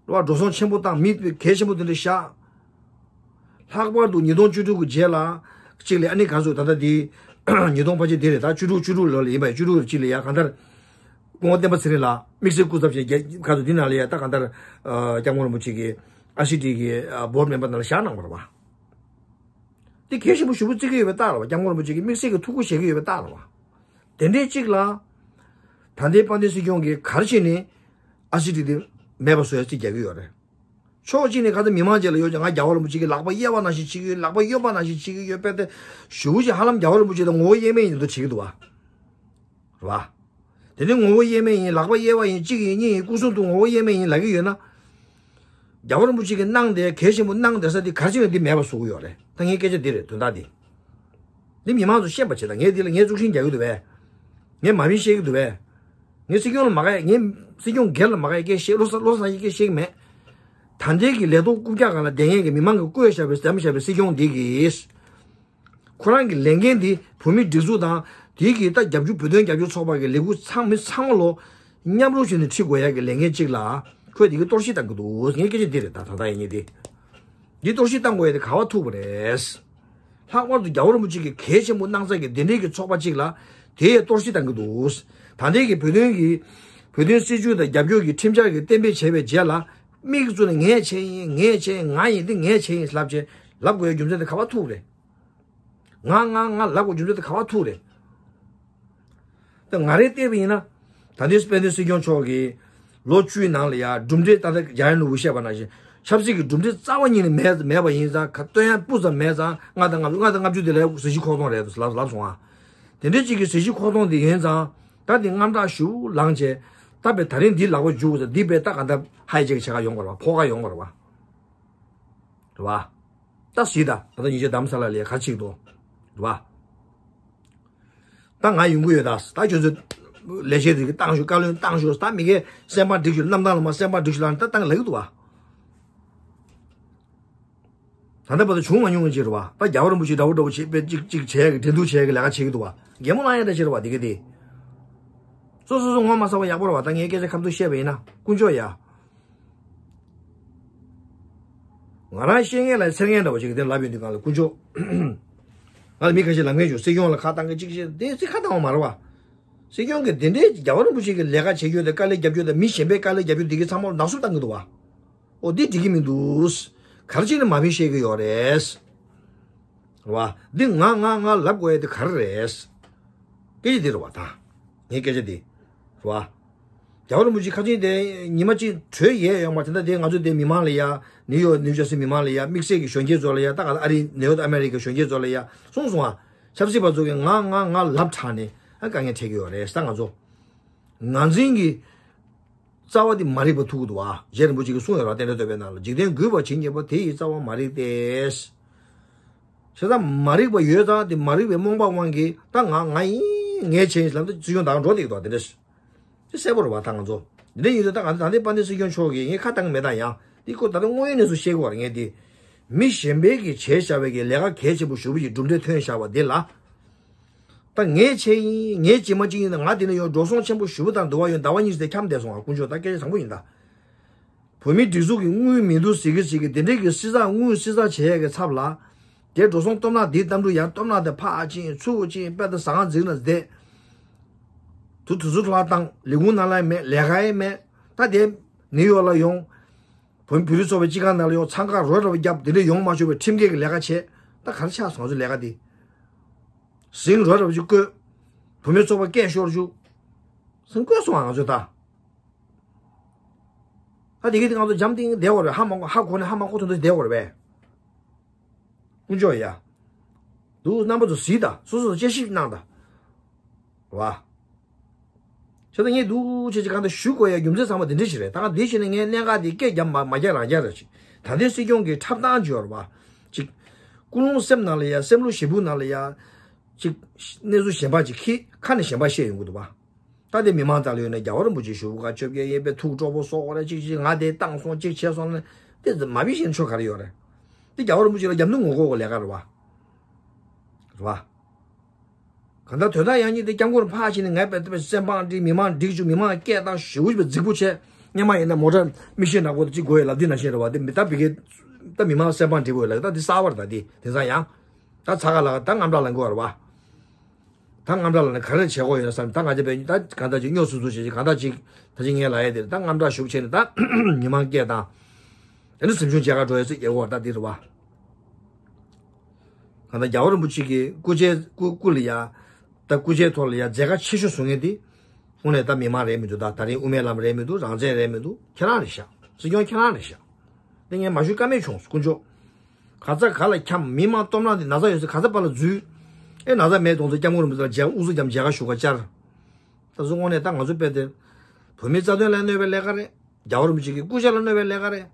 རེད་བ། འགྲོ་སོང་ཆེན་པོ་བཏང་མི་གལ་ཆེན་པོ་དེ་འདྲ་བཞག་ལྷག་པར་དུ་ཉིས་སྟོང་བཅུ་དྲུག་གི་རྗེས་ལ་གཅིག་ལས་ཨ་ནི་ག་ཚོད་ད་ལྟ་འདི་ཉིས་སྟོང་ཕལ་ཆེར་འདི་རེད་ད་བཅུ་དྲུག་བཅུ་དྲུག་ལོ་ལ་ཡིན་པ་བཅུ་དྲུག་གཅིག་ལ་ཡ་གང་ལྟར་སྐུ་ངོ་བསྟན་པ་ཚེ་རིང་ལགས་དམིགས་བསལ་སྐུ་ཚབ་ཅིག་རྒྱ་ག་ཚོད་འདི་ནང་ལ་ཡ་ད་གང་ལྟར་སྐྱབས་མགོན་རིན་པོ་ཆེ་གི་ཨ་སི་ཏི་གི་བོར་མེམ་བར་ནང་ལ་བཞག་གནང་བ་རེད་བ། འདི་གལ་ཆེན་པོ་ཞེ་པོ་བརྩི་གི་ཡོད་པའི་རྟགས་རེད་བ། སྐྱབས་མགོན་རིན་པོ་ཆེ་གིས་དམིགས་བསལ་གྱི་ཐུགས་ཁུར་བཞེས་ཀྱི་ཡོད་པའི་རྟགས་རེད་བ། དེ་འདྲའི་གཅིག་ལ། ད་ལྟའི་དཔལ་ལྡན་སྲིད་སྐྱོང་གིས་ག་རེ་བྱས་ནས་ཨ་སི་ཏི་དེ་མེད་པ་བཟོ་ཡ་རྩིས་རྒྱག་གི་ཡོད་རེད། ཕྱོགས་གཅིག་ནས་ག་ཚོད་མི་མང་རྗེས་ལ་ཡོད་ཀྱང་ང་རྒྱལ་བ་རིན་པོ་ཆེ་གི་ལག་པ་གཡས་པ་ནང་བཞིན་བྱེད་ཀྱི་ཡོད་ལག་པ་གཡོན་པ་ནང་བཞིན་བྱེད་ཀྱི་ཡོད་པས་དེ་ཞུ་ཞིག་ཧ་ལམ་རྒྱལ་བ་རིན་པོ་ཆེ་དང་ངོ་བོ་དབྱེར་མེད་ཡིན་དུ་བྱེད་ཀྱི་འདུག་བ། རེད་བ། དེ་ནི་ངོ་བོ་དབྱེར་མེད་ཡིན་ལག་པ་གཡས་པ་ཡིན་གཅིག་ཡིན་གཉིས་ཡིན་སྐུ་གསུང་ཐུགས་ངོ་བོ་དབྱེར་མེད་ཡིན་ལབ་ཀྱི་ཡོད་ན། རྒྱལ་བ་རིན་པོ་ཆེ་གི་གནང་དེ་གལ་ཆེན་པོ་གནང་དེ་ས་དེ་ག་རེ་བྱས་ནས་འདི་མེད་པ་བཟོ་གི་ཡོད་རེད་ད་ངས་སྐད་ཆ་འདི་རེད་དོན་དག་འདི། འདི་མི་མང་ཚོ་ཤེས་པ་བྱེད་ད་ངས་འདི་ལ་ངས་དཀྲུག་ཤིང་རྒྱག་གི་འདུག་བས། ངས་མ་མི་བཤད་ཀྱི་འདུག་བས། ངས་སྲིད་སྐྱོང་ལ་མ་ག་ངས་སྲིད་སྐྱོང་སྒེར་ལ་མ་ག་སྐད་བཤད་བློ་ས་བློ་ས་ཡི་སྐད་བཤད་ཀྱི་མེད། ད་ལྟའི་གི་ལས་ཐོག་རྐུབ་བཀྱག་སྒང་ལ་བསྡད་མཁན་གྱི་མི་མང་གིས་བསྐོས་བཞག་པའི་འདེམས་བཞག་པའི་སྲིད་སྐྱོང་འདི་གིས། ཁོ་རང་གི་ལས་འགན་འདི་བོད་མིའི་སྒྲིག་འཛུགས་དང་དེའི་གི་ད་རྒྱབ་སྐྱོར་བོད་དོན་རྒྱབ་སྐྱོར་ཚོགས་པ་གི་ལས་འགུལ་ཚང་མི་ཚང་མ་ལོ་མཉམ་རུབ་བྱས་ནས་ཁྲིད་དགོས་ཡ་གི་ལས་འགན་གཅིག་ལ་ཁོས་དེ་གི་གཏོར་བཤིག་བཏང་གི་འདུག་ངའི་སྐད་ཆ་འདི་རེད་ད་ད་ལྟ་ཡིན་ངེས་དེ། འདི་གཏོར་བཤིག་བཏང་དགོས་ཡ་དེ་ག་བ་ཐུག་པ་རེད། ལྷག་པར་དུ་རྒྱལ་བ་རིན་པོ་ཆེ་གིས་གལ་ཆེན་པོ་གནང་ས་གི་འདི་འདྲའི་གི་ཚོགས་པ་གཅིག་ལ་དེ་ཡས་གཏོར་བཤིག་བཏང་གི་འདུག་ད་ལྟའི་གི་བོད་དོན་གི་བོད་དོན་སྲིད་བྱུས་དང་རྒྱབ་སྐྱོར་གི་ཁྲིམས་འཆར་གི་གཏན་འབེབས་བྱས་པའི་རྗེས་ལ་མིག་བཙུམ་ནས་ངས་བྱས་ཡིན་ངས་བྱས་ཡིན་ང་ཡིན་འདི་ངས་བྱས་ཡིན་ལབ་བྱས་ལབ་དགོས་ཡ་རྒྱུ་མཚན་དེ་ག་བ་ཐུག་རེད། ང་ང་ང་ལབ་དགོས་རྒྱུ་མཚན་དེ་ག་བ་ཐུག་རེད། ད་ང་རང་བལྟས་པ་ཡིན་ན། ད་ལྟའི་དཔལ་ལྡན་སྲིད་སྐྱོང་མཆོག་གིས་ལོ་བཅུའི་ནང་ལ་ཡ་གྲུབ་འབྲས་ད་ལྟ་རྒྱ་ཡན་ལུ་བུ་བཤད་པ་ནང་བཞིན་ཆབ་སྲིད་ཀྱི་གྲུབ་འབྲས་རྩ་བ་ཉིད་ནས་མེད་མེད་པ་ཡིན་ཙང་ཁ་སྟོན་ཡ་སྤུ་ཙམ་མེད་ཙང་ལྔ་དང་ལྔ་བཅུ་ལྔ་དང་ལྔ་བཅུ་དེ་ལ་གཟི་བརྗིད་ཁོག་སྟོང་རེད་ལབ་ལབ་སོང་ཨ། དེ་འདྲའི་གཅིག་གི་གཟི་བརྗིད་ཁོག་སྟོང་དེ་ཡིན་ཙང་ད་དེ་དངངས་སྐྲག་ཞུ་ལངས་བྱས་ད་བས་ད་རིང་འདི་ལག་པ་འཇུག་ཙང་འདི་བས་ད་ག་འདབ་ཧའི་ཅེག་བྱེད་ག་ཡོང་དགོས་རེད་བ་ཕོག་ག་ཡོང་དགོས་རེད་བ། རེད་བ། ད་གཟིགས་ད་ད་ལྟ་ཉིན་ཤས་གདམ་ས་ལ་ལས་ག་ཅིག་འདུག་རེད་བ། ད་ང་ཡོང་གི་ཡོད་ད། ད་ཁྱོད་ཚོ་ལས་བྱེད་རིགས་ཀྱི་བཏང་ཞུ་བཀའ་བློན་བཏང་ཞུ་ད་མི་གའི་སེམས་པ་འགྲིག་ཞུ་གནམ་ཐང་ལ་མ་སེམས་པ་འགྲིག་ཞུ་ལ་ད་བཏང་ལབ་ཀྱི་འདུག་བ། ད་ལྟ་བར་དུ་བྱུང་མ་མྱོང་གི་ཅིག་རེད་བ། ད་རྒྱལ་བ་རིན་པོ་ཆེ་འདྲ་བོ་འདྲ་བོ་བྱེད་པའི་ཅིག་ཅིག་བྱས་ཀྱི་འགྲན་བསྡུར་བྱས་ཀྱི་ལས་ཀ་བྱེད་ཀྱི་འདུག་བ། གད་མོ་ལངས་ཡ་འདྲ་ཅིག་རེད་བ་དེ་ག་དེ། སོ་སོ་སོ་ངོ་མ་ཚ་བ་ཡག་པོ་རེད་བ། ད་ངའི་སྐད་ཆ་ཁ་མཐུན་བཤད་པ་ཡིན་ན་དཀོན་མཆོག་ཡ། ང་རང་བཤད་མཁན་ལ་འཚེར་མཁན་འདྲ་བོ་ཞིག་གི་དེ་ལབ་ཡོང་དུས་གང་ལ་དཀོན་མཆོག་ང་ལ་མི་ཁ་ཤས་ལབ་མཁན་བྱུང་སྲིད་སྐྱོང་ལ་ཁ་བཏང་མཁན་གཅིག་བཤད་དེ་སྲིད་ཁ་བཏང་བ་མ་རེད་བ། སྲིད་སྐྱོང་གི་དེ་འདྲའི་རྒྱལ་བ་རིན་པོ་ཆེ་གི་ལས་ཀ་བྱེད་རྒྱུ་དང་དཀའ་ལས་རྒྱབ་རྒྱུ་དང་མི་གཞན་པའི་དཀའ་ལས་རྒྱབ་རྒྱུ་འདི་གི་ཚང་མ་ལ་ནག་བསུབ་བཏང་གི་འདུག་བ། ཨོ་འདི་འགྲིག་གི་མི་འདུག་ག་རེ་བྱས་ནས་མ་ཕན་བཤད་གི་ཡོད་རེད། རེད་བ། འདི་ང་ང་ང་ལབ་དགོས་ཡ་དེ་ག་རེ་རེད། སྐད་ཆ་འདི་རེད་བ་ད། ངའི་སྐད་ཆ་འདི། རེད་བ། རྒྱལ་བ་རིན་པོ་ཆེ་ཁ་ཆེམས་དེ་ཉི་མ་གཅིག་གྲོལ་ཡས་ཡོད་མ་རེད། ད་དེ་ང་ཚོ་དེ་མི་མང་ལ་ཡ་ནིའུ་ཡོག་ནིའུ་ཇར་སི་མི་མང་ལ་ཡ་དམིགས་བསལ་གྱི་གཞོན་སྐྱེས་ཚོ་ལ་ཡ་ད་ག་ཨ་རི་ནིའུ་ཡོག་ཨ་མེ་རི་ཀའི་གཞོན་སྐྱེས་ཚོ་ལ་ཡ་གསུངས་སོང་ཨ། ཆབ་སྲིད་པ་ཚོ་གིས་ང་ང་ང་ལབ་དྲགས་ནས་ཨ་དཀའ་ངལ་འཕྲད་ཀྱི་ཡོད་རེད་ད་ང་ཚོ། ངར་འཛིན་གྱི་རྩ་བ་དེ་མ་རིག་པ་ཐུག་གི་འདུག་ཨ། རྗེ་རིན་པོ་ཆེ་གིས་གསུངས་ཡོད་ར་རྟེན་འབྲེལ་བསྟོད་པའི་ནང་ལ་འཇིག་རྟེན་རྒུད་པར་བྱེད་ཉེས་པ་དེ་ཡི་རྩ་བ་མ་རིག་སྟེ། བྱས་ཙང་མ་རིག་པ་ཡོད་ཙང་དེ་མ་རིག་པའི་རྨོངས་པ་དབང་གིས་ད་ང་ང་ཡིན་ངས་བྱས་ཡིན་ལབ་ད་སྲིད་སྐྱོང་ད་ག་འགྲོ་བསྡད་ཀྱི་འདུག་དེ་འདྲ་ཞིག་དེ་གསལ་པོ་རེད་བ་ད་ང་ཚོ། འདི་འདྲ་ཡིན་དུས་ད་ང་ཚོ་ད་ལྟའི་དཔལ་ལྡན་སྲིད་སྐྱོང་མཆོག་གིས་ངས་ཁ་བཏང་གི་མེད་ད་ཡང་འདི་ཁོ་ད་ལྟ་དངོས་ཡོད་གནས་ཚུལ་བཤད་དགོས་པ་རེད་ངས་འདི། མི་གཞན་པའི་གིས་བྱས་བཞག་པའི་གི་ལས་ཀ་གལ་ཆེན་པོ་ཞེ་པོ་ཞིག་གྲུབ་འབྲས་ཐོན་བཞག་པ་འདི་ལ། ད་ངས་བྱས་ཡིན་ངས་བྱེད་མ་བྱེད་ཡིན་ན་ང་འདི་ནས་ཡོང་འགྲོ་སོང་ཆེན་པོ་ཞེ་པོ་དང་འདུ་བ་ཡོད་ཟླ་བ་གཉིས་ཙམ་འཁྱམས་བསྡད་སོང་ང་དཀོན་མཆོག་ད་སྐད་ཆ་དྲང་པོ་ཡིན་ད། བོད་མིའི་སྒྲིག་འཛུགས་ཀྱི་དངུལ་མི་འདུག་ཟེར་གི་ཟེར་གི་དེ་འདྲའི་གི་བསྲི་ཚགས་དངུལ་བསྲི་ཚགས་བྱེད་ཡས་ཀྱི་ཚབ་ལ། དེ་འགྲོ་སོང་སྟོབས་ནག་འདིའི་གཏམ་འདྲུ་ཡང་སྟོབས་ནག་དེ་ཕར་ཕྱིན་ཚུར་ཕྱིན་དཔེ་ད་ཟ་ཁང་འཛིན་ལ་བསྡད། དུ་དུ་ཚུར་ལྷག་བཏང་ལས་ཁུངས་ནང་ལ་ཡང་མེད་ལས་ཀ་ཡང་མེད། ད་དེ་ནིའུ་ཡོག་ལ་ཡོང་། བོད་བོད་རིགས་ཚོགས་པའི་སྤྱི་ཁང་ནང་ལ་ཡོང་འཚང་ཁ་རོ་རབ་བརྒྱབ་དེ་འདྲ་ཡོང་མ་ཆོག་པའི་ཁྲིམས་འགལ་གྱི་ལས་ཀ་བྱས་ད་ག་རེ་ཆགས་སོང་ང་ཚོའི་ལས་ཀ་འདི། ཟིང་རོ་རབ་ཅིག་བཀོད། བུད་མེད་ཚོགས་པ་སྐད་ཤོར་བཅུག་ཟིང་བཀོད་སོང་ང་ང་ཚོ་ད། ད་དེ་གི་དེ་ང་ཚོ་འཇམ་ཐིང་བསྡད་དགོས་རེད་ཧ་མ་གོ་ཧ་གོ་ནས་ཧ་མ་གོ་ཐོན་ཐོན་བསྡད་དགོས་རེད་པས། དཀོན་མཆོག་ཡ། འདུག་རྣམ་པ་ཚོ་གཟིགས་དང་སོ་སོ་དཔྱད་ཞིབ་གནང་དང་། རེད་བ། བྱས་ཙང་ངས་འདུག་བྱས་ཅིག་གང་ལྟར་ཞུ་དགོས་ཡ་རྒྱུ་མཚན་ཚང་མ་དེ་འདྲ་ཞིག་རེད་ད་ག་འདི་བྱས་ནས་ངས་གནད་འགག་འདི་སྐད་རྒྱབ་མ་མ་རྒྱག་རང་རྒྱག་རེད་ཅིག་ད་ལྟའི་སྲིད་སྐྱོང་གི་འཁྲབ་སྟངས་བརྗོད་རེད་བ། ཅིག་ཀུན་སློང་སེམས་ནང་ལ་ཡ་སེམས་ལུགས་ཞེ་པོ་ནང་ལ་ཡ། ཅིག་གནས་ཚུལ་གཞན་པ་ཅིག་ཁྱི་ཁ་ནས་གཞན་པ་བཤད་ཡོང་གི་འདུག་བ། ད་དེ་མི་མང་དག་ལ་ཡོད་ན་རྒྱལ་བ་རིན་པོ་ཆེ་ཞུ་བ་བཅོ་བརྒྱད་ཡས་པའི་ཐུགས་སྤྲོ་པོ་གསོག་གོ་རེ་ཅིག་ཅིག་ང་དེ་བཏང་སོང་ཅིག་བྱས་སོང་ན་དེ་མ་བི་ཤེས་ཆོ་ག་རེ་ཡོད་རེད། དེ་རྒྱལ་བ་རིན་པོ་ཆེ་ལ་རྒྱབ་མདུན་ངོ་ལྐོག་གི་ལས་ཀ་རེད་བ། རེད་བ། གང་ལྟར་དོན་དག་ཡང་སྙིང་དེ་སྐྱབས་མགོན་ཕར་ཕྱིན་ནས་ངས་པད་པད་སེམས་ཕམ་འགྲིག་མི་མང་འགྲིག་བཅུག་མི་མང་སྐད་བཏང་ཞེ་པོ་ཞིག་པའི་རྫིག་པོ་བྱས་སྔོན་མ་ཡིན་ན་མོ་ཊ་མིག་ཤེལ་ནག་པོ་དེ་གཅིག་དགོས་ཡོད་ལབ་དུས་ནང་བཞིན་རེད་བ་དེ་མི་ད་བི་གེ་ད་མི་མང་སེམས་ཕམ་འགྲིག་པོ་ཡོད་ལབ་ད་དེ་གསར་བ་རེད་ད་དེ་དེང་སང་ཡང་ད་ཚ་ག་ལ་ད་རྔམ་དྲག་ལངས་དགོས་རེད་བ། ད་རྔམ་དྲག་ལ་ནི་ག་རེ་བྱེད་དགོས་ཡོད་ན་བསམ་ད་ང་ཚོ་བས་ད་གང་ལྟར་ཅིག་སྨྱོ་སུ་སུ་བྱེད་ཅིག་གང་ལྟར་ཅིག་ད་ཅིག་ངས་ལབ་ཡས་དེ་ད་རྔམ་དྲག་ཞུགས་བྱས་ནས་ད་མི་མང་སྐད་བཏང་། དེ་ནི་གཟིམ་ཆུང་མཇལ་ཁ་འགྲོ་ཡས་ཚིག་རྒྱག་གོ་ད་འདི་རུ་བ། གང་ལྟར་རྒྱལ་བ་རིན་པོ་ཆེ་གི་སྐུ་ཕྱྭའི་སྐུ་སྐུ་ལ་ཡ། ད་སྐུ་ཕྱྭའི་ཐོག་ལ་ཡ་མཛད་ཁ་ཆེ་ཤོས་བཟོ་མཁན་དེ། དངོས་གནས་ད་མི་མང་རེད་མི་འདུག་ད་ད་རིང་དབུ་མའི་ལམ་རེད་མི་འདུག་རང་བཙན་རེད་མི་འདུག་ཁྱེད་རང་རེད་ཤག་སྲིད་སྐྱོང་ཁྱེད་རང་རེད་ཤག་དེ་ངས་མ་ཞུ་ཀ་མེད་བྱུང་སོང་དཀོན་མཆོག་ག་ཚ་ག་ལ་འཁྱམ་མི་མང་སྟོབས་ནག་འདི་ན་ཚ་ཡོད་ཚེ་ག་ཚ་པ་ལ་འཛུལ། ཨེ་ན་ཚ་མེད་གཏོང་ཚེ་སྐྱབས་མགོན་རིན་པོ་ཆེ་ལ་མཇལ་དབུ་གཙུག་རྒྱབ་མཇལ་ཁ་ཞུ་ག་བཅར། ད་གཟོད་དངོས་གནས་ད་ང་ཚོ་དཔེ་དེ། བོད་མིའི་རྩ་དོན་ལ་གནོད་པའི་ལས་ཀ་རེད། རྒྱལ་བ་རིན་པོ་ཆེ་གི་སྐུ་ཕྱྭ་ལ་གནོད་པའི་ལས་ཀ་རེད།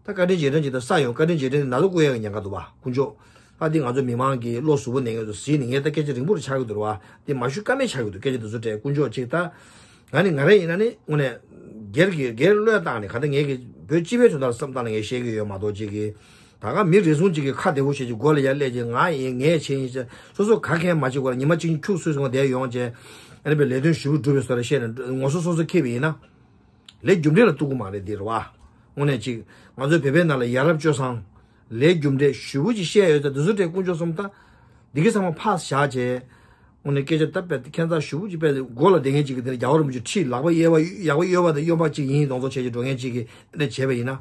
ད་བཀའ་དྲིན་རྗེས་དྲན་ཅིག་ད་ས་ཡོང་བཀའ་དྲིན་རྗེས་དྲན་ནང་ལ་བསྐུར་ཡག་གི་ཉེན་ཁ་འདུག་བ་དཀོན་མཆོག་ད་འདི་ང་ཚོ་མི་མང་གི་བློ་གཟུ་བོ་ནས་ངེད་ཚོ་གཟིགས་ནས་ངས་ད་སྐད་ཆ་རིང་པོ་རུ་ཆགས་ཀྱི་འདུག་བ་འདི་མ་ཞུ་ཀ་མེད་ཆགས་ཀྱི་འདུག་སྐད་ཆ་འདི་ཚོ་དྲན་དཀོན་མཆོག་ཅིག་ད། ང་ནི་ང་རེ་ཡིན་ན་ནི་དངོས་གནས། སྒེར་གྱི་སྒེར་བློས་བཏང་ནས་ག་ད་ངས་ཀྱི་བོད་སྤྱི་པའི་དོན་དག་ལ་བསམ་བཏང་ནས་ངས་བཤད་ཀྱི་ཡོད་མ་གཏོགས་ཅིག་གི་ད་ག་མི་རེ་ཟུང་ཅིག་གིས་ཁ་བདེ་བོ་བྱེད་ཅིག་མགོ་ལ་ཡར་སླེབས་ཅིག་ང་ཡིན་ངས་བྱས་ཡིན་ཟེར་སོ་སོ་ག་གེ་མ་བྱེད་དགོས་ལ་ཉི་མ་གཅིག་ཁྱུག་སུས་སོང་བསྡད་ཡོང་བྱས་ཨ་ནི་པའི་ལས་དོན་ཞུ་བ་སྒྲུབ་པའི་བཟོ་འདྲ་བཤད་ནས་ངོ་སོ་སོ་སོ་ཁེབས་ཡིན་ན་ལས་རྒྱུ་འབྲས་ལ་གཏུག་གི་མ་རེད་འདི་རེད་བ། དངོས་གནས་ཅིག་ང་ཚོའི་བོད་པའི་ནང་ལ་ཡ་རབས་སྤྱོད་བཟང་ལས་རྒྱུ་འབྲས་ཞུ་བ་ཅིག་བཤད་ཡོད་ཙང་འདི་ཚོ་དྲན་དཀོན་མཆོག་གསུམ་ད་འདི་གི་ཚང་མ་ཕར་བཞག་བྱས། དངོས་གནས་སྐད་ཆ་ད་དཔེ་ཁྱད་མཚར་ཞེ་པོ་ཅིག་དཔེ་མགོ་ལ་བསྡད་མཁན་ཅིག་གིས་དེ་ནས་རྒྱལ་བ་རིན་པོ་ཆེ་ཁྲིད་ལག་པ་གཡས་པ་ཡག་པ་གཡོན་པ་དང་གཡོན་པ་ཅིག་ཡིན་གདོང་ཚོགས་བྱས་ཀྱི་འགྲོ་མཁན་ཅིག་གིས་དེ་འདྲ་བྱས་པ་ཡིན་ན།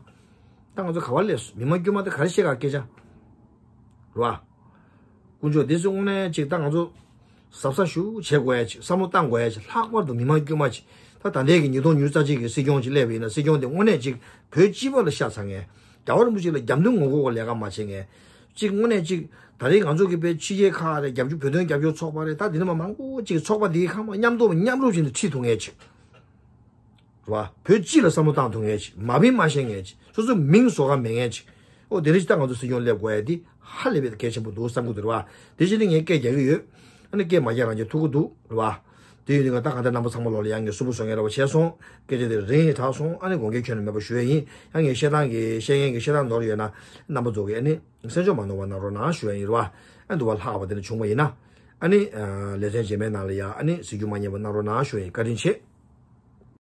ད་ང་ཚོ་ག་བ་སླེབས་སོང་མི་མང་དཀྱུས་མ་དེ་ག་རེ་བཤད་ག་སྐད་ཆ། རེད་བ། དཀོན་མཆོག་འདི་ཚོ་དངོས་གནས་ཅིག་ད་ང་ཚོ་གཟབ་གཟབ་ཞེ་པོ་བྱེད་དགོས་ཡ་ཅིག་བསམ་བློ་བཏང་དགོས་ཡ་ཅིག་ལྷག་པར་དུ་མི་མང་དཀྱུས་མ་ཅིག་ད་ད་ལྟའི་གི་ཉིས་སྟོང་ཉི་ཤུ་རྩ་གཅིག་གི་སྲིད་སྐྱོང་ཅིག་སླེབས་པ་ཡིན་ན་སྲིད་སྐྱོང་དེ་དངོས་གནས་ཅིག་བོད་སྤྱི་པ་ལ་ཤ་ཚ་མཁན། རྒྱལ་བ་རིན་པོ་ཆེ་ལ་རྒྱབ་མདུན་ངོ་ལྐོག་གི་ལས་ཀ་མ་བྱེད་མཁན། གཅིག་དངོས་གནས་གཅིག་ད་རེས་ང་ཚོ་གི་དཔེ་ཕྱི་རྒྱལ་ཁག་རེད་རྒྱབ་སྐྱོར་བོད་དོན་རྒྱབ་སྐྱོར་ཚོགས་པ་རེད་ད་འདི་ནས་མ་མང་པོ་གཅིག་ཚོགས་པ་འདིའི་ཁ་མ་མཉམ་དུ་མཉམ་རུབ་བྱས་ནས་ཁྲིད་ཐུབ་མཁན་ཅིག་རེད་བ། བོད་སྤྱི་ལ་བསམ་བློ་བཏང་ཐུབ་མཁན་ཅིག་མ་བིན་མ་ཤེས་མཁན་ཅིག་སོ་སོའི་མིང་བཟོ་ག་མེད་མཁན་ཅིག་ཨོ་དེ་རིང་ཅིག་ད་ང་ཚོ་སྲིད་སྐྱོང་སླེབས་དགོས་ཡ་འདི་ཧ་ལས་པའི་གལ་ཆེན་པོ་འདུག་བསམ་གི་འདུག་རེད་བ། དེ་བཞིན་དུ་ངས་སྐད་རྒྱག་གི་ཡོད། ཨ་ནི་སྐད་མ་རྒྱག་རང་གིས་ཐུབ་ཀྱི་འདུག་རེད་བ། དེ་ཡིན་དུས་ང་ད་ག་འདྲ་རྣམ་པ་ཚང་མ་ལོག་ལ་ཡང་ངས་གསོན་པོ་བཟོ་མཁན་རེ་བ་བྱས་སོང་། སྐད་ཆ་དེ་རིང་ཡིན་དྲགས་སོང་ཨ་ནི་དགོངས་འགལ་ཁྱོན་ནས་མེད་པ་ཞུ་ཡ་ཡིན། ཡང་ངས་བཤད་སྟངས་ཀྱི་བཤད་མཁན་གྱི་བཤད་སྟངས་ནོར་ཡོད་ན་རྣམ་པ་ཚོ་གིས་ཨ་ནི་སེམས་ཕྱོགས་མ་ནོར་བ་གནང་རོགས་གནང་ཞུ་ཡ་ཡིན་རེད་བ། ཨ་འདུག་བ་ལྷག་པ་དེ་འདྲ་བྱུང་བ་ཡིན་ན། ཨ་ནི་ལེ་ཚན་རྗེས་མའི་ནང་ལ་ཡ་ཨ་ནི་གཟིགས་རྒྱུ་མ་བསྙེལ་བ་གནང་རོགས་གནང་ཞུ་ཡ་ཡིན་བཀའ་དྲིན་ཆེ།